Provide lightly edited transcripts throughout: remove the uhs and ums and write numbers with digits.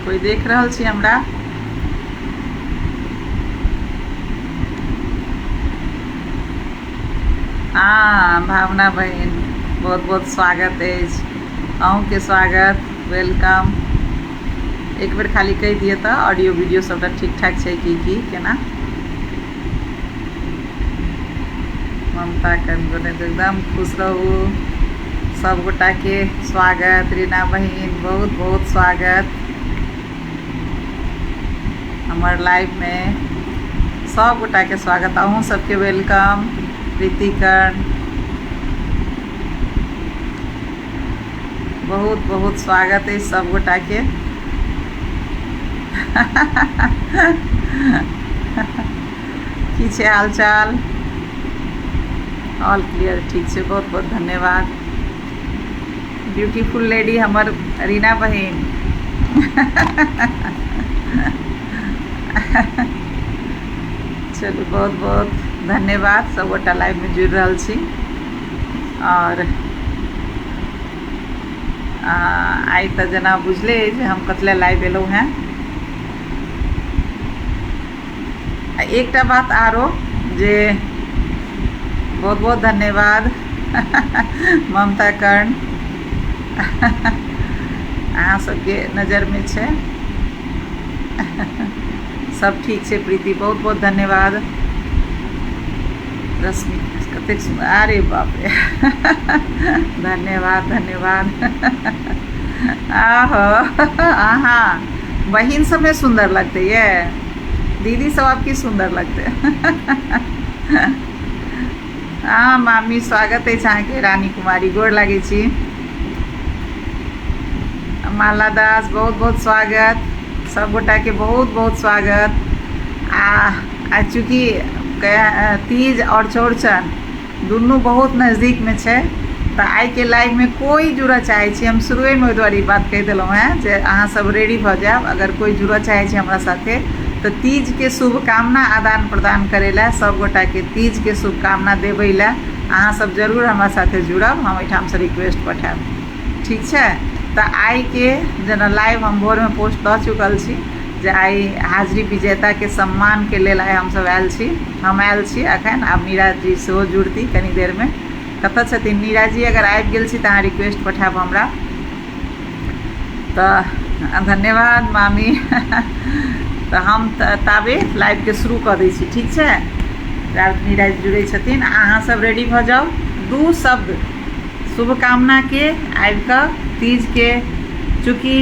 कोई देख रहल छी हमरा? हाँ भावना बहिन, बहुत बहुत स्वागत अछि अहूँके, स्वागत, welcome. एक बेर खाली कहि दिअ तऽ ऑडियो वीडियो सबटा ठीक ठाक छै की की केना? ममता कंगोने एकदम खुश रहू, सब गोटा के स्वागत। रीना बहिन बहुत बहुत स्वागत हमर लाइव में, सब गोटा के स्वागत, अहूँ सबके welcome. प्रीतिकर्ण बहुत बहुत स्वागत है सब गोटा के। की छै हाल चाल? ऑल क्लियर, ठीक छै, बहुत बहुत धन्यवाद। ब्यूटीफुल लेडी हमर रीना बहिन। चलू बहुत बहुत धन्यवाद, सब गोटा लाइव में जुड़ रहल छी। और आइ तऽ जेना बुझले जे हम कतले लाइव एलहुँ हेँ। एकटा बात आरो जे बहुत बहुत धन्यवाद ममता कर्ण, अहाँ सबके नजरमे छै सब ठीक छै। प्रीति बहुत बहुत धन्यवाद। रश्मि कतेक सुन्दर, अरे बाप रे, धन्यवाद धन्यवाद। आहो अहाँ बहिन सबमे सुन्दर लगतै ये, दीदी सब आप की सुन्दर लगतै। हाँ मामी स्वागत अछि अहाँके। रानी कुमारी गोर लागै छी। माला दास बहुत बहुत स्वागत, सब गोटाके बहुत बहुत स्वागत। आ चूँकि तीज और चौड़चन दुनू बहुत नजदीकमे छै तऽ आइके लाइवमे कोइ जुड़ऽ चाहै छी, हम शुरुएमे ओहि दुआरे ई बात कहि देलहुँ हेँ जे अहाँ सब रेडी भऽ जायब। अगर कोइ जुड़ऽ चाहै छी हमरा साथे तऽ तीजके शुभकामना आदान प्रदान करै लए, सब गोटाके तीजके शुभकामना देबै लए अहाँ सब जरूर हमरा साथे जुड़ब, हम एहिठामसँ रिक्वेस्ट पठायब, ठीक छै? तऽ आइके जेना लाइव हम भोरमे पोस्ट दऽ चुकल छी जे आइ हाजरी विजेताके सम्मानके लेल आइ हमसब आयल छी, हम आयल छी अखन। आब नीरा जी सेहो जुड़ती कनी देरमे। कतऽ छथिन नीरा जी? अगर आबि गेल छी तऽ अहाँ रिक्वेस्ट पठायब हमरा। तऽ धन्यवाद मामी। तऽ हम ताबे लाइवके शुरू कऽ दै छी, ठीक छै? नीरा जी जुड़ै छथिन, अहाँ सब रेडी भऽ जाउ। दू शब्द शुभकामनाके आबि कऽ तीजके, चूँकि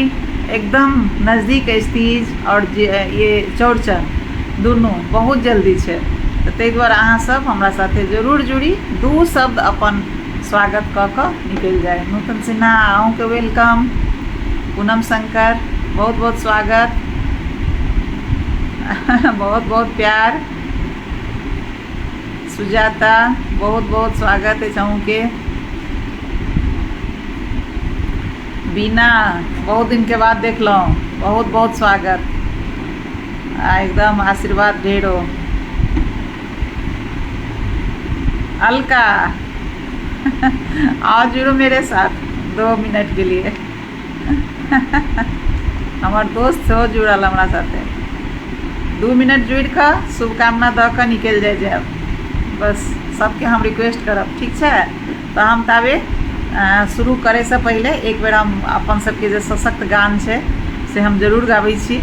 एकदम नजदीक अछि तीज आओर जे ये चौड़चन दुनू बहुत जल्दी छै, तऽ ताहि दुआरे अहाँसभ हमरा साथे जरूर जुड़ी, दू शब्द अपन स्वागत कऽ कऽ निकलि जाय। नूतन सिन्हा अहूँके welcome. Poonam Shankar बहुत बहुत स्वागत, बहुत बहुत प्यार। सुजाता बहुत बहुत स्वागत अछि अहूँके। बीना बहुत दिनके बाद देखलहुँ, बहुत बहुत स्वागत आ एकदम आशीर्वाद ढेरो। अलका आओ जुड़ो मेरे साथ 2 मिनट के लिए। हमर दोस्त सेहो जुड़ल हमरा साथे, 2 मिनट जुड़ि कऽ शुभकामना दऽ कऽ निकलि जाइ जायब, बस सबके हम रिक्वेस्ट करब, ठीक छै? तऽ हम ताबे शुरू करैसँ पहिले एक बेर हम अपन सबके जे सशक्त गान छै से हम जरूर गाबै छी।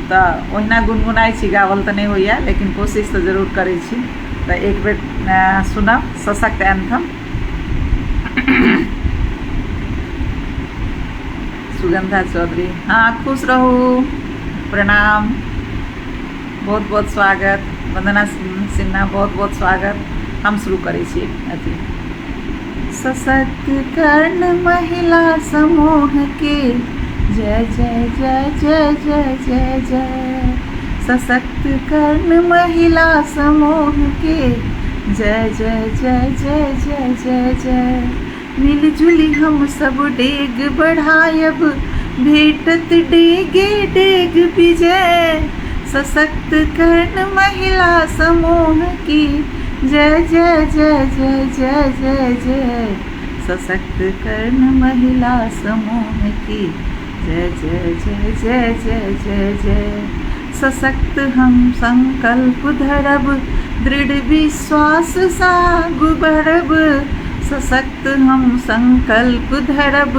तऽ ओहिना गुनगुनाइ छी, गावल तऽ नहि होइए लेकिन कोशिश तऽ जरूर करै छी। तऽ एक बेर सुनब सशक्त एंथम। सुगंधा चौधरी हाँ खुश रहू, प्रणाम, बहुत बहुत स्वागत। वंदना सिन्हा बहुत बहुत स्वागत। हम शुरू करै छी अथी। सशक्त कर्ण महिला समूह के जय जय जय जय जय जय जय। सशक्त कर्ण महिला समूह के जय जय जय जय जय जय जय। मिलजुली हम सब डेग बढ़ायब, भेटत डेगे डेग विजय। सशक्त कर्ण महिला समूह की जय जय जय जय जय जय जय। सशक्त कर्ण महिला समूह की जय जय जय जय जय जय जय। सशक्त हम संकल्प धरब, दृढ़ विश्वास सागु बढ़ब। सशक्त हम संकल्प धरब,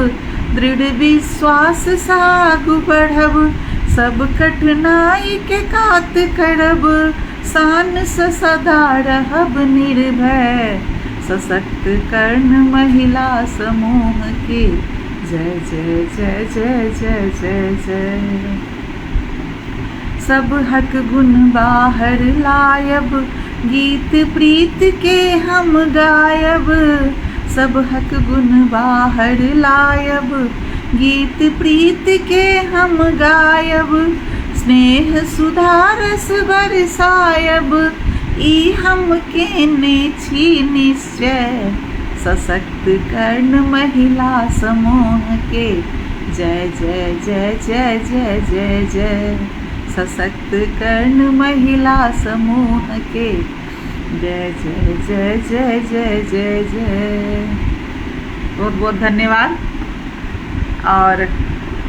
दृढ़ विश्वास सागु बढ़ब। सब कठिनाई के कात करब, शान से सदा रहब निर्भय। सशक्त कर्ण महिला समूह के जय जय जय जय जय जय जय। सब हक गुण बाहर लायब, गीत प्रीत के हम गायब। सब हक गुण बाहर लायब, गीत प्रीत के हम गायब। स्नेह सुधारस बरसायब, ई हम केने छी निश्चय। सशक्त कर्ण महिला समूह के जय जय जय जय जय जय जय। सशक्त कर्ण महिला समूह के जय जय जय जय जय जय जय। बहुत बहुत धन्यवाद। और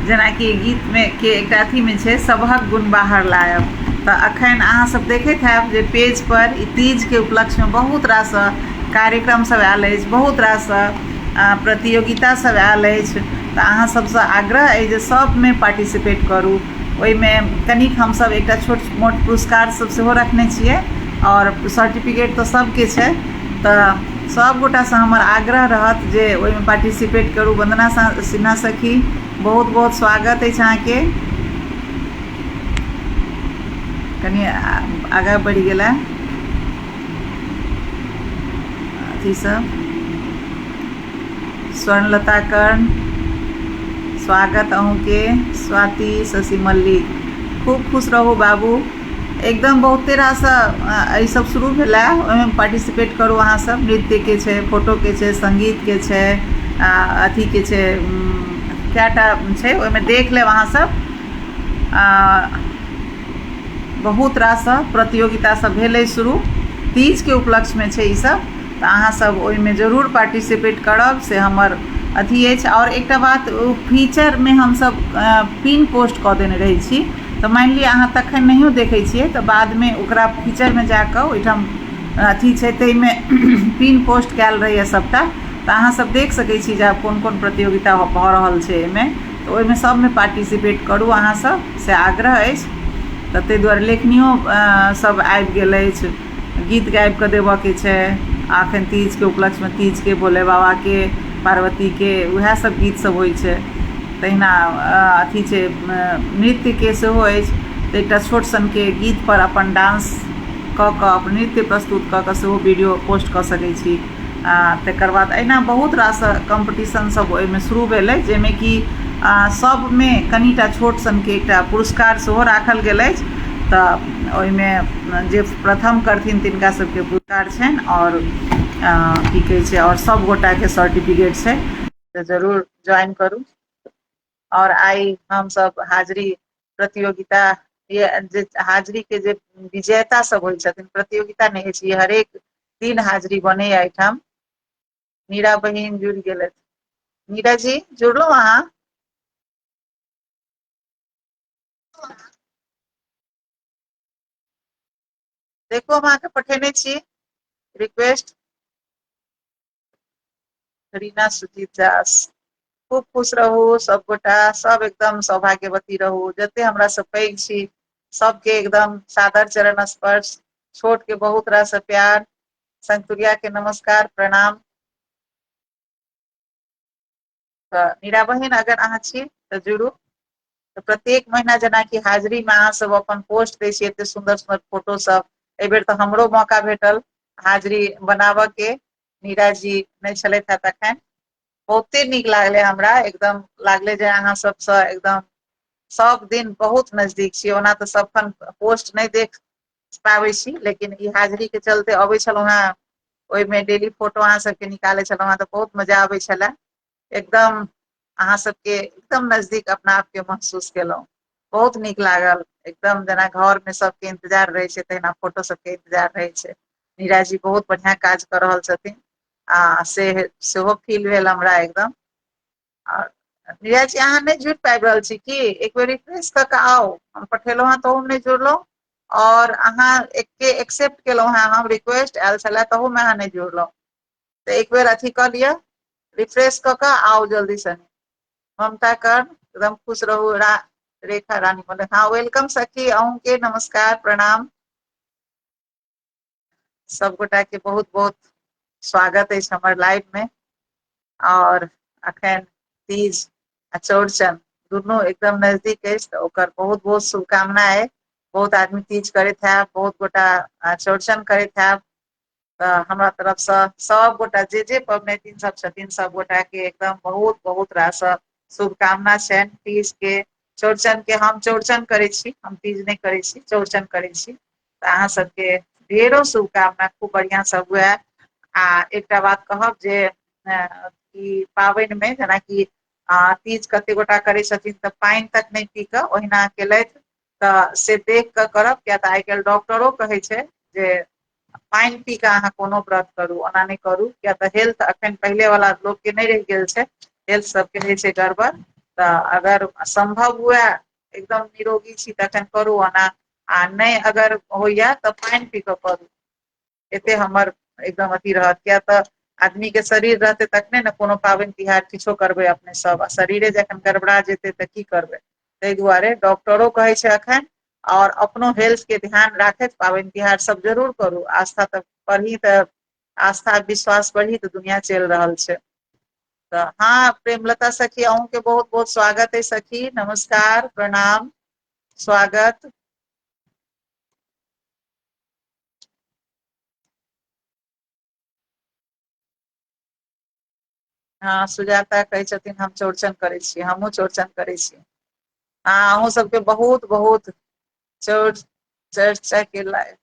जेनाकि गीतमे के एकटा अथीमे छै, सबहक गुण बाहर लायब। तऽ अखन अहाँ सब देखैत हैब जे पेज पर ई तीजके उपलक्ष्यमे बहुत रास कार्यक्रम सब आयल अछि, बहुत रास प्रतियोगिता सब आयल अछि। तऽ अहाँ सबसँ आग्रह अछि जे सबमे पार्टिसिपेट करू। ओहिमे कनिक हमसब एकटा छोट मोट पुरस्कार सब सेहो रखने छियै आओर सर्टिफिकेट तऽ सबके छै। तऽ सभगोटासँ हमर आग्रह रहत जे ओहिमे पार्टिसिपेट करू। वन्दना सिन्हा सखी, बहुत बहुत स्वागत अछि अहाँके। कनि आगाँ बढ़ि गेला अथी सब। स्वर्णलता कर्ण, स्वागत अहूँके। स्वाति शशि मल्लिक, खूब खुश रहू बाबू। एकदम बहुते रास एहि सब शुरू भेलै, ओहिमे पार्टिसिपेट करू अहाँ सब। नृत्यके छै, फोटोके छै, सङ्गीतके छै, अथीके छै, कएटा छै, ओहिमे देख लेब अहाँ सब। बहुत रास प्रतियोगिता सब भेलै शुरू, तीजके उपलक्ष्यमे छै ईसब। तऽ अहाँ सब ओहिमे जरूर पार्टिसिपेट करब, से हमर अथी अछि। आओर एकटा बात, ओ फीचरमे हमसब पिन पोस्ट कऽ देने रहै छी, तऽ मानि लिअ अहाँ तखन नहियो देखै छियै तऽ बादमे ओकरा फीचरमे जाकऽ ओहिठाम अथी छै, ताहिमे पिन पोस्ट कयल रहैए सबटा। तऽ अहाँ सब देख सकै छी जे आब कोन कोन प्रतियोगिता भऽ रहल छै एहिमे। तऽ ओहिमे सबमे पार्टिसिपेट करू अहाँ सब, से आग्रह अछि। तऽ ताहि दुआरे लेखनियो सब आबि गेल अछि, गीत गाबिकऽ देबऽके छै। आ एखन तीजके उपलक्ष्यमे तीजके, भोले बाबाके, पार्वतीके, उएह सब गीत सब होइ छै। तहिना अथी छै, नृत्यके सेहो अछि। तऽ एकटा छोट सनके गीतपर अपन डान्स कऽ कऽ अपन नृत्य प्रस्तुत कऽ कऽ सेहो वीडियो पोस्ट कऽ सकै छी। आ तकर बाद एहिना बहुत रास कम्पीटिशन सब ओहिमे शुरू भेल अछि, जाहिमे कि सबमे कनिटा छोट सनके एकटा पुरस्कार सेहो राखल गेल अछि। तऽ ओहिमे जे प्रथम करथिन तिनका सबके पुरस्कार छनि, आओर की कहै छै, आओर सब गोटाके सर्टिफिकेट छै। तऽ जरूर ज्वाइन करू। आओर आइ हमसब हाजरी प्रतियोगिता जे हाजरीके जे विजेता सब होइ छथिन, प्रतियोगिता नहि होइ छै, हरेक दिन हाजरी बनैया एहिठाम। मीरा बहिन जुड़ि गेलथि। मीरा जी जुड़लहुँ अहाँ? देखू हम अहाँके पठेने छी रिक्वेस्ट। रीना सुजीत दास, खूब खुश रहू सबगोटा, सब एकदम सौभाग्यवती रहू। जते हमरा सब पैघ छी सबके एकदम सादर चरण स्पर्श, छोट के बहुत रास प्यार, संतुरिया के नमस्कार प्रणाम। तऽ मीरा बहिन अगर अहाँ छी तऽ जुड़ू। तऽ प्रत्येक महीना जेनाकि हाजरी में अहाँ सब अपन पोस्ट दै छियै एते सुन्दर सुन्दर फोटो सब, एहि बेर तऽ हमरो मौका भेटल हाजरी बनाबऽ के, मीरा जी नहि छलथि हेँ तखन। बहुते नीक लागलै हमरा, एकदम लागलै जे अहाँ सबसँ एकदम सब दिन बहुत नजदीक छी। ओना तऽ सबखन पोस्ट नहि देख पाबै छी, लेकिन ई हाजरी के चलते अबै छलहुँ हेँ, ओहिमे डेली फोटो अहाँ सबके निकालै छलहुँ हेँ, तऽ बहुत मजा अबै छलै। एकदम अहाँ सबके एकदम नजदीक अपना आपके महसूस केलहुँ, बहुत नीक लागल। एकदम जेना घर में सबके इंतजार रहै छै तहिना फोटो सबके इंतजार रहै छै। नीरा जी बहुत बढ़िआँ काज कऽ रहल छथिन, आ से सेहो फील भेल हमरा एकदम। आ नीरज जी, अहाँ नहि जुड़ि पाबि रहल छी की? एक बेर रिफ्रेश कऽ कऽ आउ। हम पठेलहुँ हेँ तहूमे नहि जुड़लहुँ, आओर अहाँ एके एक्सेप्ट केलहुँ हेँ, हम रिक्वेस्ट आयल छलए तहूमे अहाँ नहि जुड़लहुँ। तऽ एक बेर अथी कऽ लिअ, रिफ्रेश कऽ कऽ आउ जल्दीसँ। ममता कर्ण, एकदम खुश रहू। रेखा रानी बोले हाँ, welcome सखी, अहूँके नमस्कार प्रणाम। सब गोटा के बहुत बहुत स्वागत अछि हमर लाइव में। और अखन तीज आ चौड़चन दुनू एकदम नजदीक अछि, तऽ ओकर बहुत बहुत शुभकामना अछि। बहुत आदमी तीज करैत हैब, बहुत गोटा चौड़चन करैत हैब, तऽ हमरा तरफसँ सब गोटा जे जे पबनैतिन सब छथिन सब गोटा के एकदम बहुत बहुत रास शुभकामना छनि तीज के, चौड़चन के। हम चौड़चन करै छी, हम तीज नहि करै छी, चौड़चन करै छी। तऽ अहाँ सबके ढेरो शुभकामना, खूब बढ़िआँ सब हुए। आ एकटा बात कहब जे ई पाबनिमे जेनाकि तीज कते गोटा करै छथिन तऽ पानि तक नहि पी कऽ ओहिना केलथि, तऽ से देख कऽ करब, किया तऽ आइ काल्हि डॉक्टरो कहै छै जे पानि पी कऽ अहाँ कोनो व्रत करू, ओना नहि करू, किया तऽ हेल्थ अखन पहिलेवला लोकके नहि रहि गेल छै, हेल्थ सबके रहै छै गड़बड़। तऽ अगर सम्भव हुए, एकदम निरोगी छी तखन करू ओना, आ नहि अगर होइया तऽ पानि पी कऽ करू। एते हमर एकदम अथी रहत, किया तऽ आदमी के शरीर रहतै तखने ने कोनो पाबनि तिहार किछो करबै अपने सब, आ शरीरे जखन गड़बड़ा जेतै तऽ की करबै। ताहि दुआरे डॉक्टरो कहै छै अखन, और अपनो हेल्थ के ध्यान राखैत पाबनि तिहार सब जरूर करू। आस्था तऽ बढ़ी, तऽ आस्था विश्वास बढ़ी तऽ दुनिया चलि रहल छै। तऽ हाँ प्रेमलता सखी, अहूँके बहुत बहुत स्वागत है सखी, नमस्कार प्रणाम स्वागत। हाँ सुजाता कहै छथिन हम चौड़चन करै छी, हमहूँ चौड़चन करै छी। हाँ अहूँ सबके बहुत बहुत चर्चा के लाइव,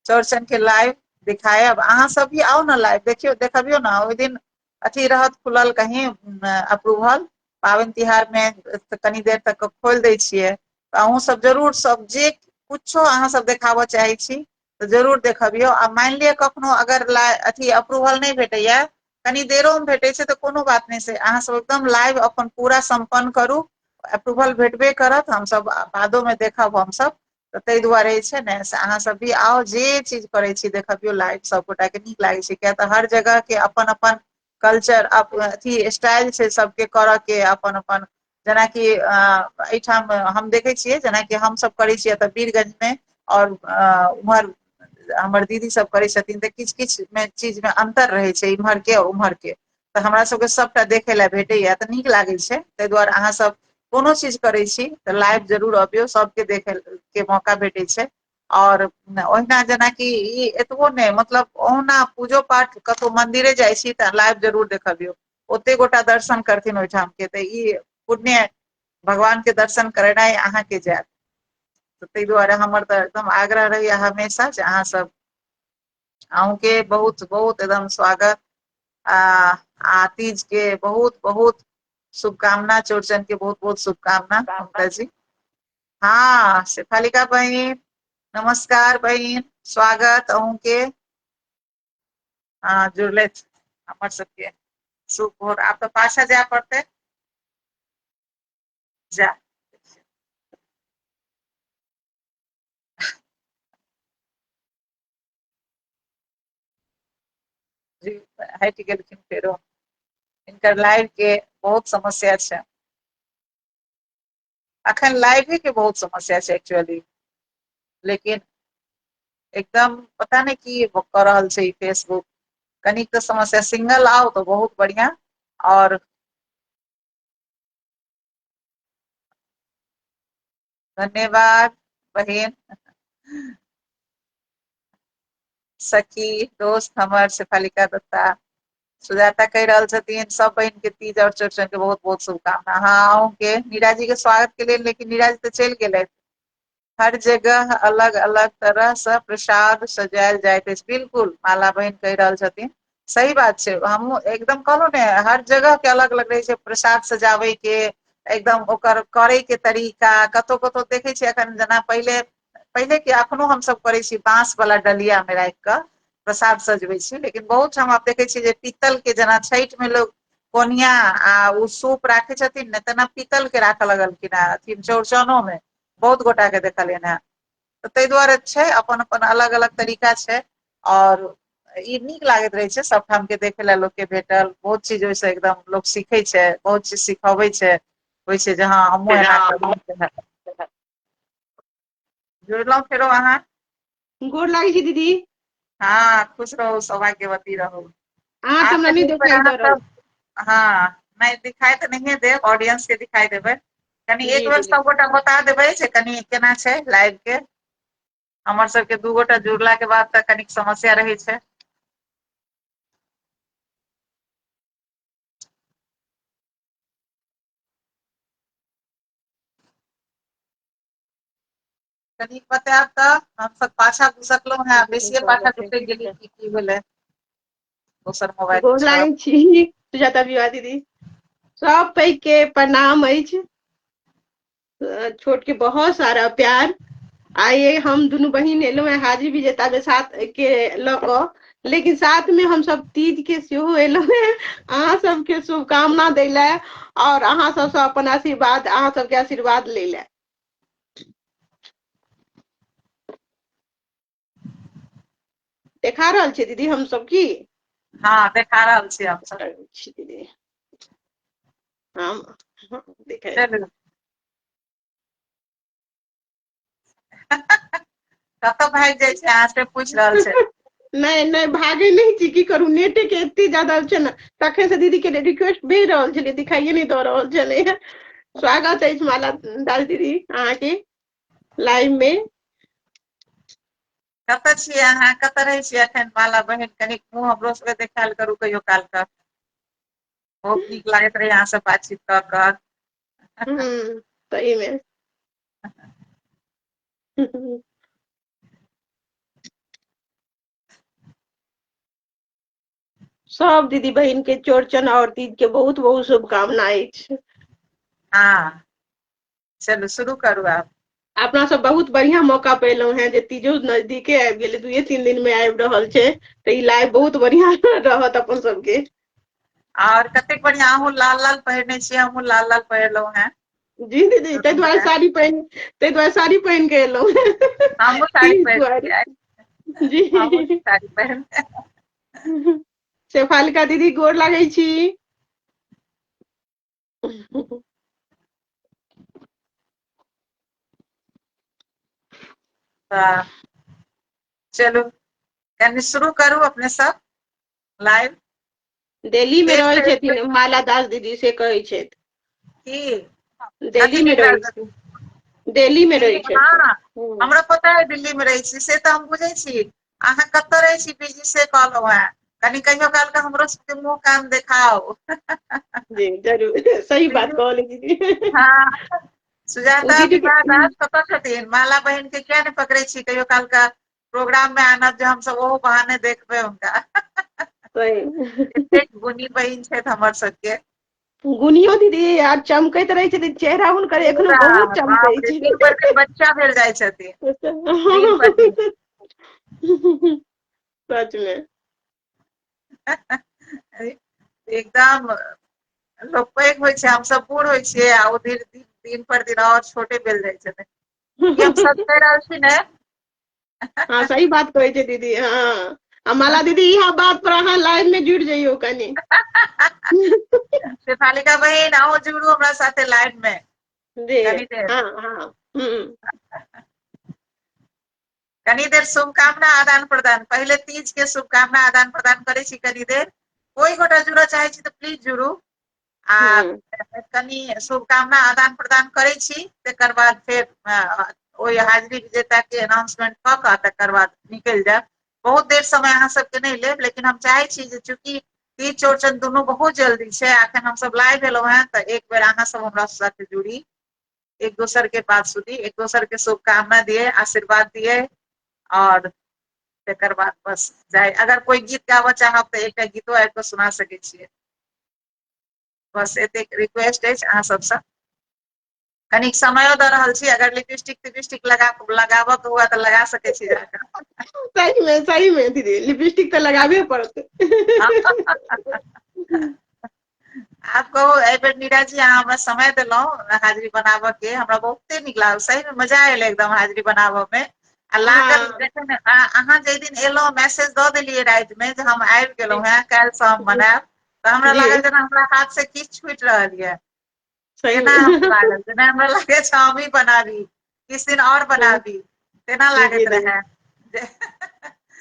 चौड़चन के लाइव दिखायब। अहाँ सब भी आउ ने लाइव देखियौ, देखबियौ ने। ओहि दिन अथी रहत खुलल कहीं अप्रूवल, पाबनि तिहार में कनी देर तक खोलि दै छियै, तऽ अहूँ सब जरूर सब जे कुछो अहाँ सब देखाबऽ चाहै छी तऽ जरूर देखबियौ। आ मानि लिअ कखनो अगर अथी अप्रूवल नहि भेटैया, कनी देरोमे भेटै छै तऽ कोनो बात नहि, से अहाँ सब एकदम लाइव अपन पूरा सम्पन्न करू, अप्रूवल भेटबे करत, हमसब बादोमे देखब हमसब। तऽ ताहि दुआरे जे छै ने से अहाँ सब भी आउ, जे चीज करै छी देखबियौ लाइव, सब गोटाके नीक लागै छै, किया तऽ हर जगहके अपन अपन कल्चर अथी स्टाइल छै सबके करऽ के अपन अपन। जेनाकि एहिठाम हम देखै छियै, जेनाकि हमसब करै छियै तऽ वीरगंजमे, आओर उम्हर हमर दीदी सब करै छथिन, तऽ किछु किछु मे चीज मे अन्तर रहै छै इम्हर के आओर उम्हर के, तऽ हमरा सबके सबटा देखै लए भेटैया तऽ नीक लागै छै। ताहि दुआरे अहाँ सब कोनो चीज करै छी तऽ लाइव जरूर अबियौ, सबके देखै के मौका भेटै छै। आओर ओहिना जेनाकि ई एतबो नहि, मतलब ओहुना पूजो पाठ कतहु मन्दिरे जाइ छी तऽ लाइव जरूर देखबियौ, ओते गोटा दर्शन करथिन ओहिठाम के, तऽ ई पुण्य भगवान के दर्शन करेनाइ अहाँके जायत। तऽ ताहि दुआरे हमर तऽ एकदम आग्रह रहैया हमेशा जे अहाँ सब, अहूँके बहुत बहुत एकदम स्वागत, आ तीज के बहुत बहुत शुभकामना, चौड़चन के बहुत बहुत शुभकामना ममता जी। हाँ शेफालिका बहिन नमस्कार बहिन, स्वागत अहूँके। हाँ जुड़ले हमर सबके शुभ भोर। आब तऽ पाछा जाय पड़तै, जा जी हटि गेलखिन फेरो, हिनकर लाइव के बहुत समस्या छै अखन, लाइवे के बहुत समस्या छै एक्चुअली, लेकिन एकदम पता नहि की कऽ रहल छै ई फेसबुक, कनिक तऽ समस्या। सिंगल आउ तऽ बहुत बढ़िया। और धन्यवाद बहिन सखी दोस्त हमर शेफालिका दत्ता। सुजाता कहि रहल छथिन सब बहिन के तीज और चौड़चन के बहुत बहुत शुभकामना। हाँ अहूँ के नीरा जी के स्वागत के लेल, लेकिन नीरा जी तऽ चलि गेलथि। हर जगह अलग अलग तरह से प्रसाद सजायल जाइत अछि, बिल्कुल माला बहिन कहि रहल छथिन, सही बात छै। हमहूँ एकदम कहलहुँ ने, हर जगह के अलग अलग रहै छै प्रसाद सजाबै के, एकदम ओकर करे के तरीका। कतौ कतौ देखै छियै एखन, जेना पहिले पहिले के अखनो हमसब करै छी बाँस वाला डलिया मे राखि कऽ प्रसाद सजबै छी, लेकिन बहुत ठाम आब देखै छियै जे पीतल के, जेना छठि मे लोग कोनिया आ ओ सूप राखै छथिन ने तेना पीतल के राखऽ लगलखिन हेँ अथी चौड़चनो मे बहुत गोटा के देखलियनि हेँ। तऽ ताहि दुआरे छै अपन अपन अलग अलग तरीका छै आओर ई नीक लागैत रहै छै सबठाम के देखे लए लोक के भेटल बहुत चीज ओहिसँ एकदम लोक सीखै छै बहुत चीज सिखबै छै होइ छै जे हँ हमहूँ एना करी। जुड़लहुँ फेरो अहाँ। गोर लागै छी दीदी। हँ खुश रहू सौभाग्यवती रहू। अहाँ तऽ हमरा नहि देखाई दऽ रहल। हँ नहि दिखाई तऽ नहिए देब ऑडियंस के दिखाई देबै। कनि एक बेर सबगोटा बता देबै जे कनि केना छै लाइव के। हमर सबके दू गोटा जुड़ला के बाद तऽ कनिक समस्या रहै छै। कनिक बतायब तऽ हमसब पाछा घुसकलहुँ हेँ बेसिए पाछा घुसकि गेलियै की की भेलै दोसर मोबाइल गोर लागै छी सुजाता विवाह दीदी। सब पैघ के प्रणाम अछि, छोट के बहुत सारा प्यार। आइए हम दुनू बहिन एलहुँ हेँ हाजिर विजेता के साथ के लऽ कऽ, लेकिन साथ में हम सब तीज के सेहो एलहुँ हेँ अहाँ सबके शुभकामना दै लए और अहाँ सबसँ अपन आशीर्वाद, अहाँ सबके आशीर्वाद लै लए। देखा रहल छी दीदी हम सब की? हाँ देखा रहल छी हम सब दीदी। हम देखा कतऽ भागि जाइ छै अहाँ से पूछि रहल छै। नहि नहि भागे नहि छी, की करू नेटे के एते ज्यादा छै ने, तखन से दीदी के रिक्वेस्ट भेज रहल छलियै, दिखाइए नहि दऽ रहल छलै। स्वागत अछि माला दास दीदी अहाँके लाइव में। कतऽ छियै अहाँ, कतऽ रहै छियै एखन माला बहिन? कनिक मुँह हमरो सबके देखायल करू कहियो काल के। बहुत नीक लागैत रहै अहाँ से बातचीत कऽ कऽ। सही में। सब दीदी बहिन के चौड़चन और तीज के बहुत बहुत शुभकामना अछि। हाँ चलू शुरू करू आब। अपना सब बहुत बढ़िया मौका पेलहुं हें जे तीजो नजदीके आबि गेलै, 2-3 दिन में आबि रहल छै, तऽ ई लाइव बहुत बढ़िया रहत अपन सबके। और कतेक बढ़िया अहूँ लाल लाल पहिरने छियै, हमहूँ लाल लाल पहिरलहुं हें। जी दीदी, ताहि दुआरे साड़ी पहिन, ताहि दुआरे साड़ी पहिन के एलहुं। हमहूँ साड़ी पहिर जी साड़ी पहिर। शेफालिका दीदी गोर लागै छी। चलू कनि शुरू करू अपने सब लाइव। दिल्ली में रहै छथिन माला दास दीदी से कहै छथि। की दिल्ली में रहै छी, दिल्ली में रहै छथिन। हाँ हमरा पता है दिल्ली में रहै छी, से तऽ हम बुझै छी। अहाँ कतऽ रहै छी बिजी से कहलहुँ हेँ, कनि कहियो काल के हमरो सबके मुँह कान देखाउ। जी जरूर, सही बात कहलियै दीदी। हाँ सुजाता विवाह दास कतऽ छथिन? माला बहिन के किया नहि पकड़ै छी कहियो काल के प्रोग्राम में आनब जे हमसब ओहो बहाने देखबै हुनका। एतेक गुणी बहिन छथि हमर सबके। गुनियो दीदी आर चमकैत रहै छथिन, चेहरा हुनकर एखनो बहुत चमकै छै। दिन पर दिन बच्चा भेल जाइ छथिन। सच में एकदम लोक पैघ होइ छै, हमसब बूढ़ होइ छियै आ ओ दिन दिन पर दिन और छोटे भेल जाइ छथिन। हम सब कहि रहल छी ने। हाँ सही बात कहै छै दीदी। हाँ आ माला दीदी इहा बात पर अहाँ लाइव में जुड़ जइयो कनि। शेफालिका बहिन अहूँ जुड़ू हमरा साथे लाइव में। जी हाँ हाँ। कनी देर शुभकामना आदान प्रदान, पहिले तीज के शुभकामना आदान प्रदान करै छी कनी देर। कोई गोटा जुड़ऽ चाहै छी तऽ प्लीज जुड़ू आ कनि शुभकामना आदान प्रदान करै छी, तकर बाद फेर ओहि हाजिरी विजेता के अनाउंसमेंट कऽ कऽ तकर बाद निकलि जायब। बहुत देर समय अहाँ सबके नहि लेब, लेकिन हम चाहै छी जे चूँकि तीज चौड़चन दुनू बहुत जल्दी छै, अखन हमसब लाइव एलहुँ हेँ तऽ एक बेर अहाँ सब हमरा साथे जुड़ी, एक दोसर के बात सुनी, एक दोसर के शुभकामना दिए, आशीर्वाद दिए और तकर बाद बस जाय। अगर कोई गीत गाबऽ चाहब तऽ एकटा गीतो आबि कऽ सुना सकै छियै। बस एतेक रिक्वेस्ट अछि अहाँ सबसँ। कनिक समयो दऽ रहल छी, अगर लिपस्टिक तिपस्टिक लगाबऽ के हुए तऽ लगा सकै छी जाकऽ। सही में दीदी लिपस्टिक तऽ लगाबे पड़त। आब कहू, एहि बेर नीरा जी अहाँ हमरा समय देलहुँ हाजिरी बनाबऽ के, हमरा बहुते नीक लागल, सही में मजा आयल एकदम हाजिरी बनाबऽ में। आ लागल जखन अहाँ जाहि दिन एलहुँ मैसेज दऽ देलियै राति में जे हम आबि गेलहुँ हेँ, काल्हि से हम बनायब, तऽ हमरा लागल जेना हमरा हाथ से किछु छूटि रहल यऽ, तेना हमरा लागल जेना हमरा लागै छै हमही बनाबी, किछु दिन आओर बनाबी, तेना लागैत रहै।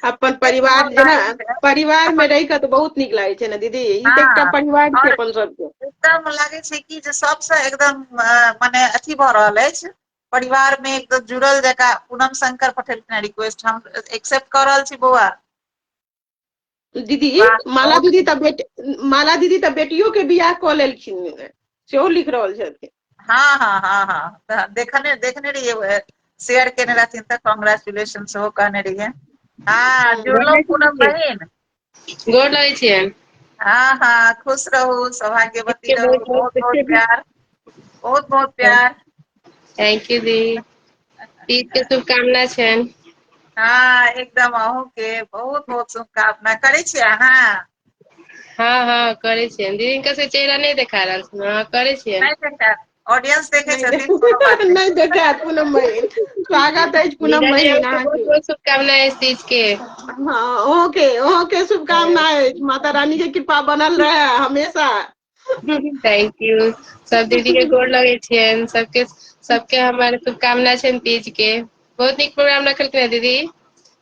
अपन परिवार जेना परिवार में रहि कऽ तऽ बहुत नीक लागै छै ने दीदी, ई तऽ एकटा परिवार छै अपन सबके। एकदम लागै छै कि जे सबसँ एकदम मने अथी भऽ रहल अछि, परिवार में एकदम जुड़ल जकाँ। पूनम शंकर पठेलखिन रिक्वेस्ट, हम एक्सेप्ट कऽ रहल छी बौआ। दीदी माला दीदी तऽ बेट माला दीदी तऽ बेटियो के बियाह कऽ लेलखिन सेहो लिख रहल छथिन। हाँ हाँ हाँ हाँ, देखने देखने रहियै, शेयर केने रहथिन तऽ कॉन्ग्रेचुलेशन सेहो कहने रहियै। हाँ जुड़लहुँ पूनम बहिन, गोर लगै छियनि। हाँ हाँ, खुश रहू, सौभाग्यवती रहू, बहुत बहुत प्यार, बहुत बहुत प्यार। Thank you दी, तीज के शुभकामना छनि। हाँ एकदम, अहूँ के बहुत बहुत शुभकामना। करै छियै अहाँ? हाँ हाँ करै छियनि दीदी, हिनका से चेहरा नहि देखा रहल छै। हाँ करै छियनि। नहि देखा, ऑडियंस देखै छथिन, कोनो बात नहि। नहि देखायत पूनम बहिन, स्वागत अछि पूनम बहिन अहाँके। बहुत बहुत शुभकामना अछि तीज के। हाँ अहूँ के शुभकामना अछि, माता रानी के कृपा बनल रहे हमेशा। Thank you. सब दीदी के गोर लगै छियनि, सबके सबके हमर शुभकामना छनि तीज के। बहुत नीक प्रोग्राम रखलखिन हेँ दीदी,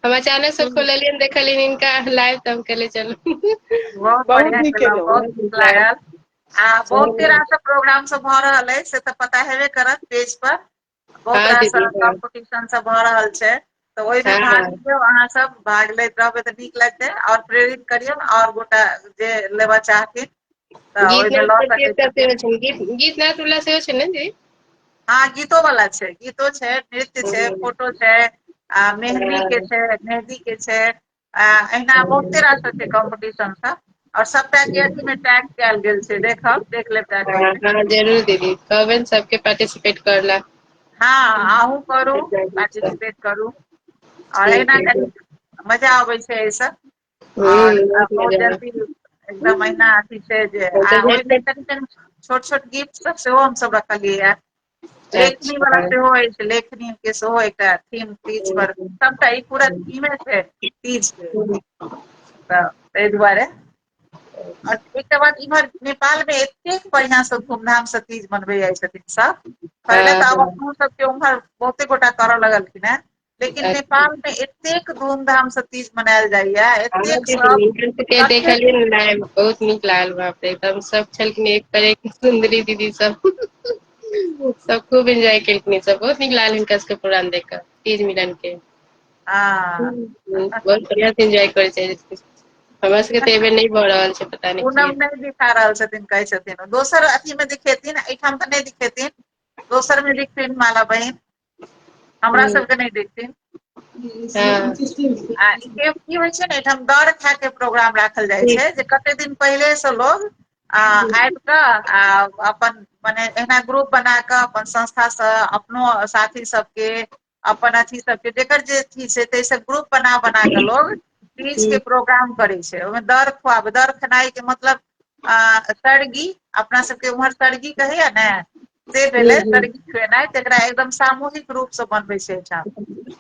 हम अचानक से खोललियनि देखलियनि हिनका लाइव, तऽ हम कहलियै चलू। बहुत बहुत बढ़िया नीक केलहुँ, केलहुँ। बहुत नीक लागल। आ बहुते रास प्रोग्राम सब भऽ रहल अछि, से तऽ पता हेबे करत पेज पर, बहुत रास कॉम्पिटिशन सब भऽ रहल छै, तऽ ओहिमे भाग लियौ, अहाँ सब भाग लैत रहबै तऽ नीक लगतै, और प्रेरित करियौ और गोटा जे लेबऽ चाहथिन तऽ ओहिमे लऽ सकै छथिन। गीत नाच वाला सेहो छै ने दीदी? हाँ गीतो वाला छै, गीतो छै, नृत्य छै, फोटो छै, आ मेहंदी के छै, मेहंदी के छै, आ एहिना बहुते रास छै कॉम्पिटिशन सब, और सबटा के अथी में टैग कयल गेल छै, देखब, देख लेब टैग। हाँ जरूर दीदी, कहबनि सबके पार्टिसिपेट करला। हाँ अहूँ करू, पार्टिसिपेट करू, और एहिना कनि मजा अबै छै एहिसँ, और बहुत जल्दी एकदम महीना अथी छै जे, आ ओहिमे कनि कनि छोट छोट गिफ्ट सब सेहो हमसब रखलियै ये, लेखनी वाला सेहो अछि, लेखनी के सेहो एकटा थीम तीज पर, सबटा ई पूरा थीमे छै तीज के, तऽ ताहि दुआरे। और एकटा बात, इम्हर नेपाल में एतेक बढ़िया से धूमधाम से तीज मनबै जाइ छथिन सब, पहिले तऽ आब अपनो सबके उम्हर बहुते गोटा करऽ लगलखिन हेँ, लेकिन नेपाल में एतेक धूमधाम से तीज मनायल जाइया, एतेक सब देखलियै ने लाइव, बहुत नीक लागल, बाप रे, एकदम सब छलखिन एक पर एक सुंदरी दीदी सब, सब खूब एंजॉय केलखिन सब, बहुत नीक लागल हिनका सबके प्रोग्राम देख कऽ, तीज मिलन के। बहुत बढ़िया से एंजॉय करै छै। हमरा सबके तऽ एहिबेर नहि भऽ रहल छै, पता नहि। पूनम नहि दिखा रहल छथिन, कहै छथिन दोसर अथी में दिखेथिन, एहिठाम तऽ नहि दिखेथिन, दोसर में दिखथिन माला बहिन, हमरा सबके नहि दिखथिन। आ की होइ छै ने, एहिठाम दर खा के प्रोग्राम राखल जाइ छै, जे कते दिन पहिले से लोग आबि कऽ आ अपन मने एहिना ग्रुप बना कऽ अपन संस्था से अपनो साथी सबके अपन अथी सबके जेकर जे अथी छै ताहिसँ ग्रुप बना बना कऽ लोग तीज के प्रोग्राम करै छै। ओहिमे दर खुआब, दर खेनाइ के मतलब सरगी, अपना सबके उम्हर सरगी कहैया ने, से भेलै सरगी खुएनाइ, तकरा एकदम सामूहिक रूप से बनबै छै एहिठाम,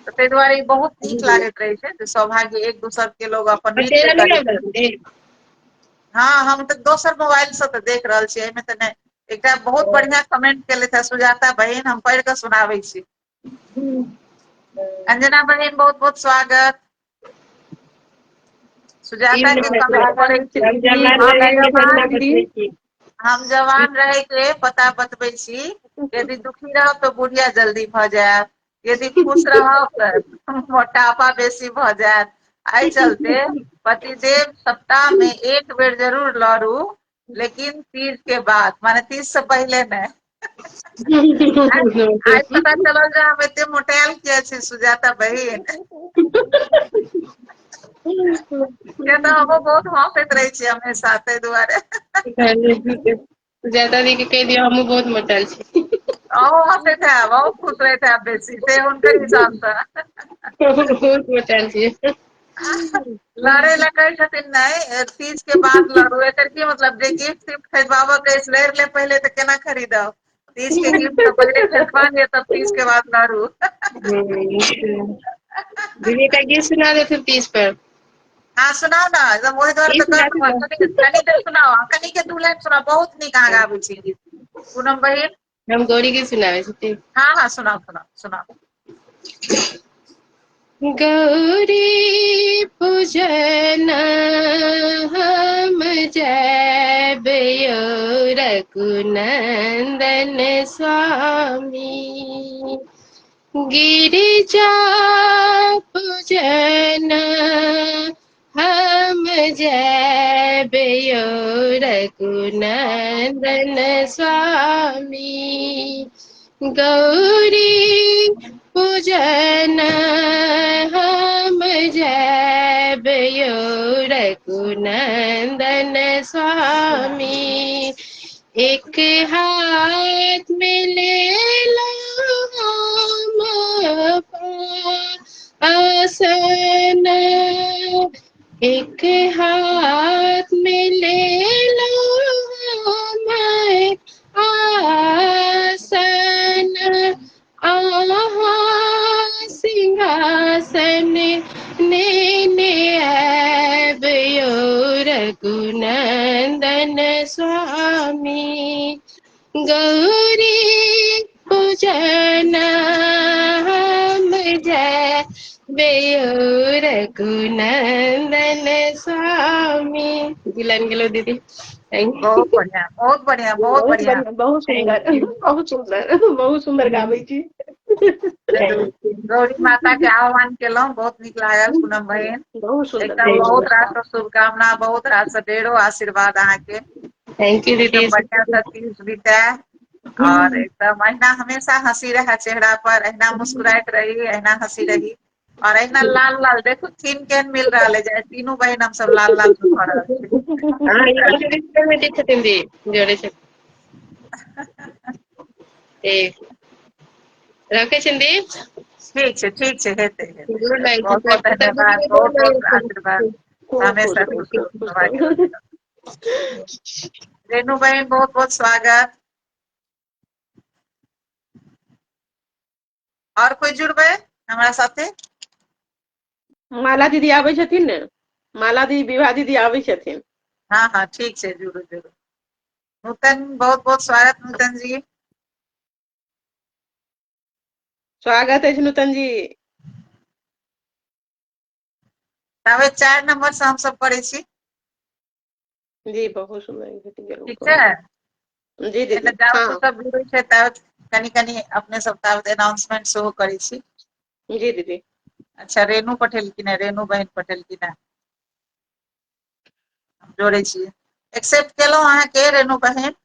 तऽ ताहि दुआरे ई बहुत नीक लागैत रहै छै जे सौभाग्य एक दोसर के लोग अपन नृत्य करै छै। हाँ हम तऽ दोसर मोबाइल से तऽ देख रहल छी, एहिमे तऽ नहि। एकटा बहुत बढ़िया कमेंट केलथि हे सुजाता बहिन, हम पढ़ि कऽ सुनाबै छी। अंजना बहिन बहुत बहुत स्वागत। सुजाता के कमेंट पढ़ै छी। हम जवान रहे के पता बतबै छी, यदि दुखी रहब तऽ बुढ़िया जल्दी भऽ जायब, यदि खुश रहब तऽ मोटापा बेसी भऽ जायत। एहि चलते पतिदेव सप्ताह में एक बेर जरूर लड़ू, लेकिन तीज के बाद, माने तीज से पहिले नहि। आइ पता चलल जे हम एते मोटायल किया छी सुजाता बहिन, किया तऽ हमहूँ बहुत हँसैत रहै छी हमेशा, ताहि दुआरे। सुजाता दी के कहि दियौ हमहूँ बहुत मोटायल छी। अहूँ हँसैत हैब, अहूँ खुश रहैत हैब बेसी, से हुनकर हिसाब सँ। बहुत मोटायल छी। लड़े ला कहै छथिन नहि, तीज के बाद लड़ू। एकर की मतलब जे गिफ्ट तिफ्ट खरीदबाबऽ के अछि, लड़ि ले पहिले तऽ केना खरीदब? तीज के गिफ्ट तऽ पहिले खरीदबा लिअ, तब तीज के बाद लड़ू। दीदी, एकटा गीत सुना देथिन तीज पर। हाँ, सुनाउ ने एकदम, ओहि दुआरे ई तऽ सुना कहलहुँ। देथिन। कनि कनि देर सुनाउ, कनि के दू लाइन सुनाउ। बहुत नीक अहाँ गाबै छी गीत, पूनम बहिन। हम गौरी गीत सुनाबै छथिन। हाँ हाँ, सुनाउ सुनाउ सुनाउ। गौरी पूजन हम जैब यो रघुनंदन स्वामी, गिरिजा पूजन हम जैब यो रघुनंदन स्वामी, गौरी पूजन हम जैब यो रघुनंदन स्वामी। एक हाथ में ले लो हम आसन, एक हाथ में ले लो हम आसन, आहा सिंहासन नेने आब यो रघुनंदन स्वामी, गौरी पूजन हम जय यो रघुनंदन स्वामी। दिलन गेलो दीदी। Thank you. बहुत बढ़िया, बहुत बढ़िया, बहुत बहुत बढ़िया। बढ़िया, बहुत सुंदर, बहुत सुंदर, बहुत सुंदर गाबै छी। गौरी माता के आह्वान केलहुँ, बहुत नीक लागल पूनम बहिन। बहुत सुंदर, एकदम बहुत बहुत सुंदर। रास शुभकामना, बहुत रास ढेरो आशीर्वाद अहाँके। Thank you दीदी। एकदम बढ़िया से तीज बीताए और एकदम अहिना हमेशा हंसी रहे चेहरा पर, अहिना मुस्कुराइत रही, अहिना हंसी रही और अहिना लाल लाल। देखू थीम केहन मिल रहल है, जे तीनू बहिन हम सब लाल लाल भऽ रहल छी। हाँ, ई छथिन दी जोड़े छथिन। ठीक, रखै छियनि दी। ठीक छै, ठीक छै, हेतै हेतै। गोर लागै छी। बहुत बहुत धन्यवाद, बहुत बहुत आशीर्वाद। खूब खुश हमेशा रहू, खुश रहू, खूब खुश सौभाग्य। रहू। रेणु बहिन, बहुत बहुत स्वागत। और कोई जुड़बै हमरा साथे? माला दीदी आबै छथिन ने, माला दीदी, विभा दीदी आबै छथिन। हाँ हाँ, ठीक छै, जुड़ू जुड़ू। नूतन, बहुत बहुत स्वागत नूतन जी। स्वागत अछि नूतन जी। तबे 4 नंबर से हम सब करै छी। जी, बहुत सुंदर भेट गेल। ठीक छै। जी दीदी। जाउ। हाँ। सब जुड़ै छै ताबत कनि कनि अपने सब ताबत अनाउंसमेंट सेहो करै छी। जी दीदी। अच्छा, रेणु पठेलखिन है, रेणु बहिन पठेलखिन है, हम जोड़ै छी। एक्सेप्ट केलहुँ अहाँके रेणु बहिन।